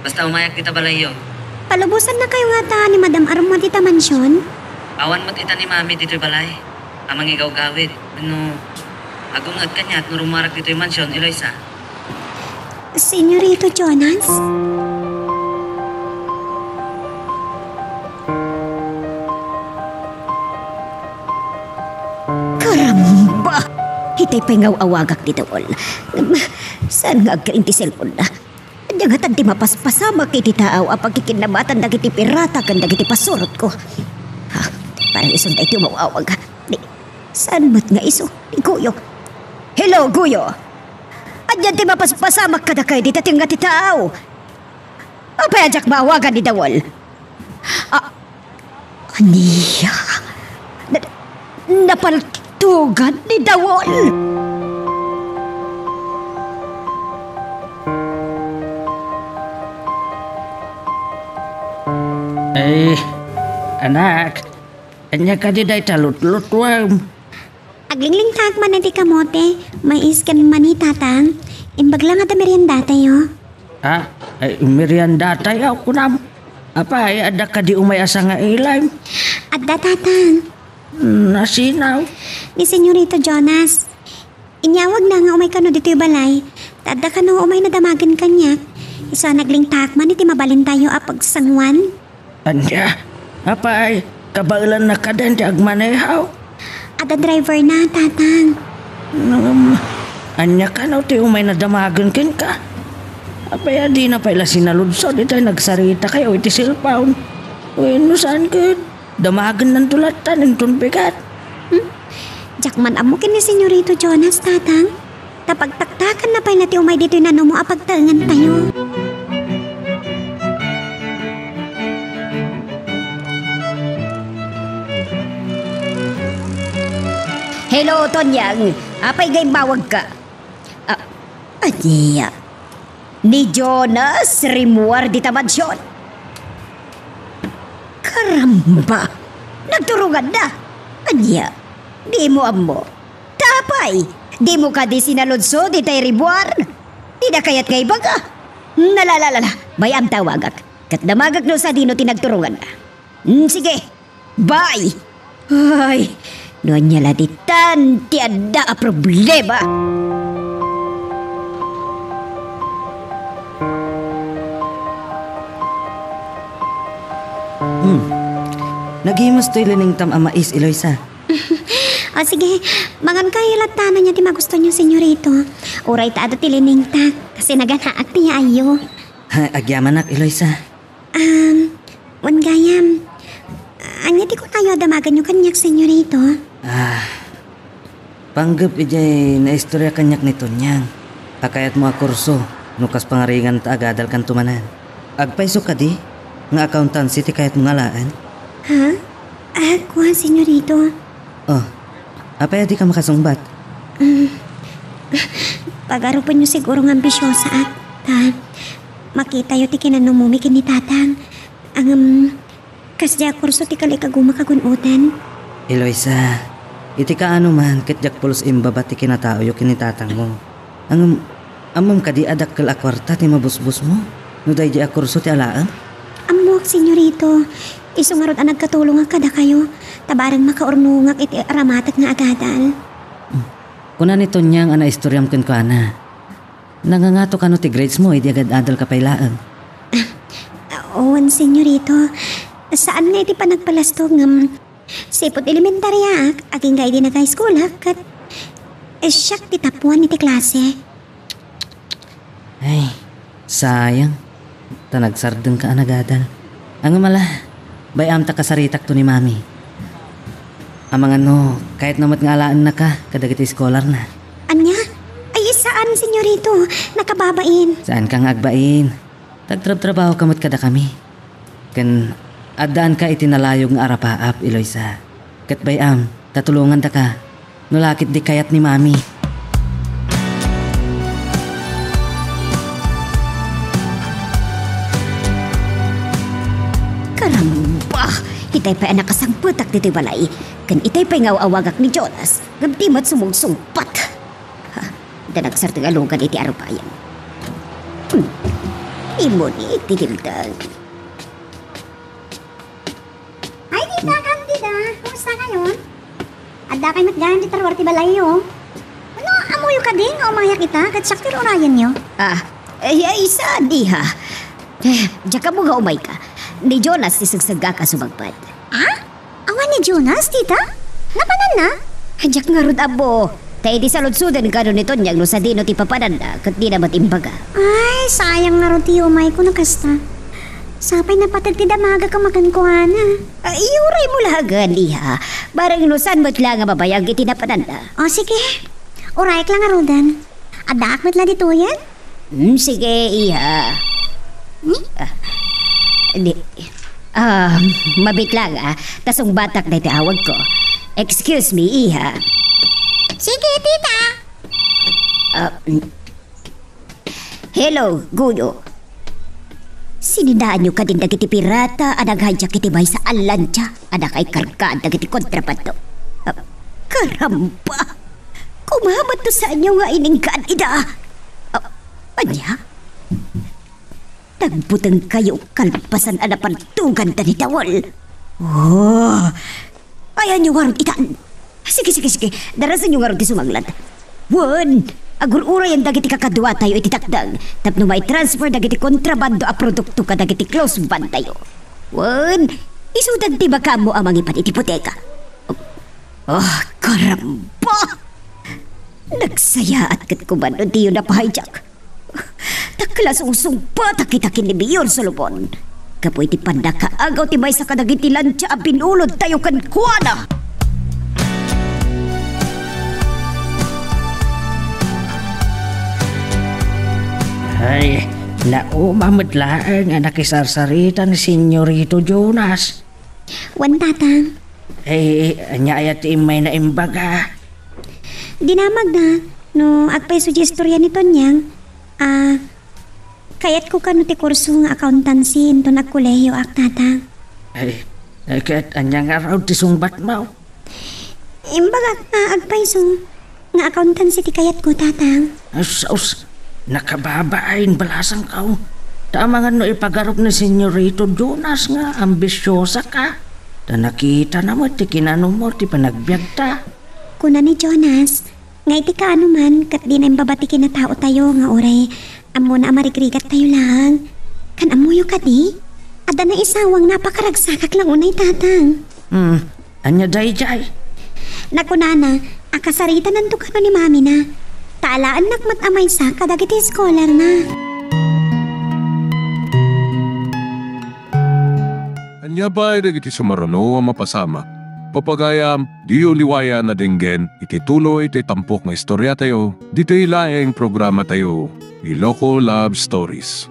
Basta umayak dita balayyo. Palubosannakayo ngata ni Madam a rummuar dita mansion? Awan met ita ni Mami ditoy balay a mangigawgawid wenno agung-et kaniak no rummuarak ditoy mansion, Eloisa. Senyorito Jonas? Karamba! Itay pay nga aw-awagak ni Dawal. Ngem, saan nga agkari ti cellphone-na? Ania ngatan ti mapaspasamak iti taaw a pakikinnabatan dagiti pirata ken dagiti pasurotko? Ha, parang isu daytoy umaw-awag. Ni, saan met nga isu? Ni Guyo. Hello, Guyo! Ania ti mapaspasamak kadakayo dita tengnga ti taaw? Apay a diak maawagan ni Dawal? A-, ania? Na-, napaltugan ni Dawal? Ay, anak, ania kadi dayta lutlutuem? Aglinglingtaak man iti kamote, mais ken mani, Tatang. Imbag la nga adda meriendatayo. Ha? Ay, meriendatayo, kunam. Apay, adda kadi umay a sangailim? Adda, Tatang. Nasino? Ni Senyorito Jonas. Inyawagna nga umay kano ditoy balay. Ta adda kano umay nadamagen kaniak. Isu a naglingtaak man iti mabalintayo a pagsanguan. Ania? Apay, kabaelanna kadin ti agmaneho? Adda driverna, Tatang. Ngem, ania kano ti umay nadamagen kenka? Apay a dina pay la sinaludsod itay nagsaritakayo iti cellphone? Wenno saan ket damagennanto latta inton bigat? Hmm? Diak man ammo ken ni Senyorito Jonas, Tatang. Ta pagtaktakanna pay la ti umay ditoy nanumo a pagtaengantayo. Hello, Tonyang. Apay nga immawagka? Ah, ania? Ni Jonas rimmuar dita mansion? Karamba! Nagturonganna! Ania? Dimo ammo? Ta apay, dimo kadi sinaludsod itay rimmuar? Dina kayat nga ibaga? Nalalalala, bay-am ta awagak. Ket damagek no sadino ti nagturonganna. Mm, sige, bye! Ay, no ania la ditan ti adda a problema. Hmm. Nagimas toy linengtam a mais, Eloisa. O sige, mangan kayo latta no ania ti magusto niyo, senyorito. Uray ta adu ti linengta, kasi naganaak ti yaayyo. Ha, agyamanak, Eloisa. Um, wen gayam, ania ti kunayo a damagenyo kaniak, senyorito? Ah, panggep idiay naistorya kaniak ni Tonyang a kayatmo a kurso no kas pangaringan ta agadalkanto manen. Agpayso kadi nga accountancy ti kayatmo nga alaen? Ha? Ah, kuan, senyorito. Oh, apay a dika makasungbat? Mm. Pagarupenyo siguro nga ambisyosaak, ta makitayo ti kinanumumi ken ni Tatang. Ngem, kasdiay a kurso ti kalikaguma kagun-otan. Eloisa, iti kaano man ket diak pulos imbaba ti kinataoyo ken ni tatangmo. Ngem, ammom kadi a dakkel a kuarta ti mabusbosmo no daydiay a kurso ti alaem? Ammok, senyorito. Isu ngarud a nagkatulongak kadakayo, ta bareng makaurnongak iti aramatek nga agadal. Hmm. Kuna ni Tonyang a naistoriam kenkuana. Nangangato kano ti grades mo idi agad-adal ka pay laeng? Ah, wen, senyorito. Saan nga iti panagpalastog ngem sipud elementariaak, agingga idi nag-high schoolak, ket, eh, siak ti top one iti klase. Ay, sayang. Ta nagsardengka a nagadal. Ngem ala, bay-am ta kasaritakto ni Mami. Amangan no, kayatna met nga alaennaka kadagiti eskolarna. Ania? Ay, saan, senyorito. Nakababain. Saanka nga agbain. Tagtrabtrabahoka met kadakami. Ken addaanka iti nalayog nga arapaap, Eloisa. Ket bay-am, ta tulongandaka. No la ket di kayat ni Mami. Karamba! Itay pay a nakasangpetak ditoy balay. Ken itay pay nga aw-awagak ni Jonas, ngem di met sumungsungbat. Ha, da nagsardeng a lugan iti arupayan. Hmm. Imuni ti dimdem. Ay, Tita Candida, kumusta kayon? Adda kay met gayam dita ruar ti balayyo. Ano, ammoyo kadi nga umayak ita, ket siak ti urayenyo? Ah, ay, ay, saan, iha? Eh, diak ammo nga umayka. Ni Jonas ti segseggaka sumangpet. Ah? Awan ni Jonas, Tita? Napananna? Diak ngarud ammo. Ta idi saludsoden kano ni Tonyang no sadino ti papananna, ket dina met imbaga. Ay, sayang ngarud ti umayko no kasta. Sapay napateg ti damagak a makankuana. Ah, iuray mo laengen, iha. Bareng no saan met la nga mabayag iti napananna. O, sige. Urayek la ngaruden. Addaak met la ditoyen? Hmm, sige, iha. Hmm? Ah, di, ah, mabiit lang, ah. Ta sungbatak daytoy awagko. Excuse me, iha. Sige, tita. Ah, mm. Hello, Guyo. Sininaanyo kadin dagiti pirata a naghijack iti maysa a lantsa a nakaikargaan dagiti kontrabando? Ah, karamba! Kumamatto saanyo nga ininggaan ida? Ah, ania? Nagbuteng kayo kalpasan a napartugan da ni Dawal. Oh! Ayanyo ngarud itan. Sige, sige, sige. Darasenyo ngarud ti sumanglat. Wen, agur-urayan dagiti kakaduatayo iti takdang tapno mai-transfer dagiti kontrabando a produkto kadagiti close band tayo. Wen, isudan ti makaammo a mangipan iti bodega. Oh, karamba! Nagsayaat ket kuman no diyo napahijack. Ta kasla sungsungbatak ita ken ni Mayor Solomon gapu iti pannakaagaw ti maysa kadagiti lantsa a binulod tayo kenkuana. Ay, nauma met laeng a nakisarsarita ni Senyorito Jonas. Wen, Tatang. Eh, ania aya ti immayna imbaga? Dinamagna no agpayso ti istorya ni Tonyang, ah, kayatko kano ti kurso nga accountancy inton agkolehiyoak, Tatang. Eh, eh, ket ania ngarud ti sungbatmo? Imbagak nga agpayso nga accountancy ti kayatko, Tatang. Sus, nakababain balasangko. Ta amangan no ipagarup ni Senyorito Jonas nga ambisyosaka. Ta nakitana met ti kinanummo ti panagbiagta. Kuna ni Jonas, nga iti kaano man ket dina imbaba ti kinataotayo nga uray ammona a marigrigattayo laeng. Kan ammoyo kadi? Adda naisawang napakaragsakak laeng unay, Tatang. Hmm, ania daydiay? Nakunana a kasaritananto kano ni mamina. Ta alaennak met a maysa kadagiti eskolarna. Ania pay dagiti sumaruno a mapasamak? Papagayam, diyo liwayan a denggen iti tuloy ti tampok nga istoriatayo, ditoy laeng programatayo, Iloko Love Stories.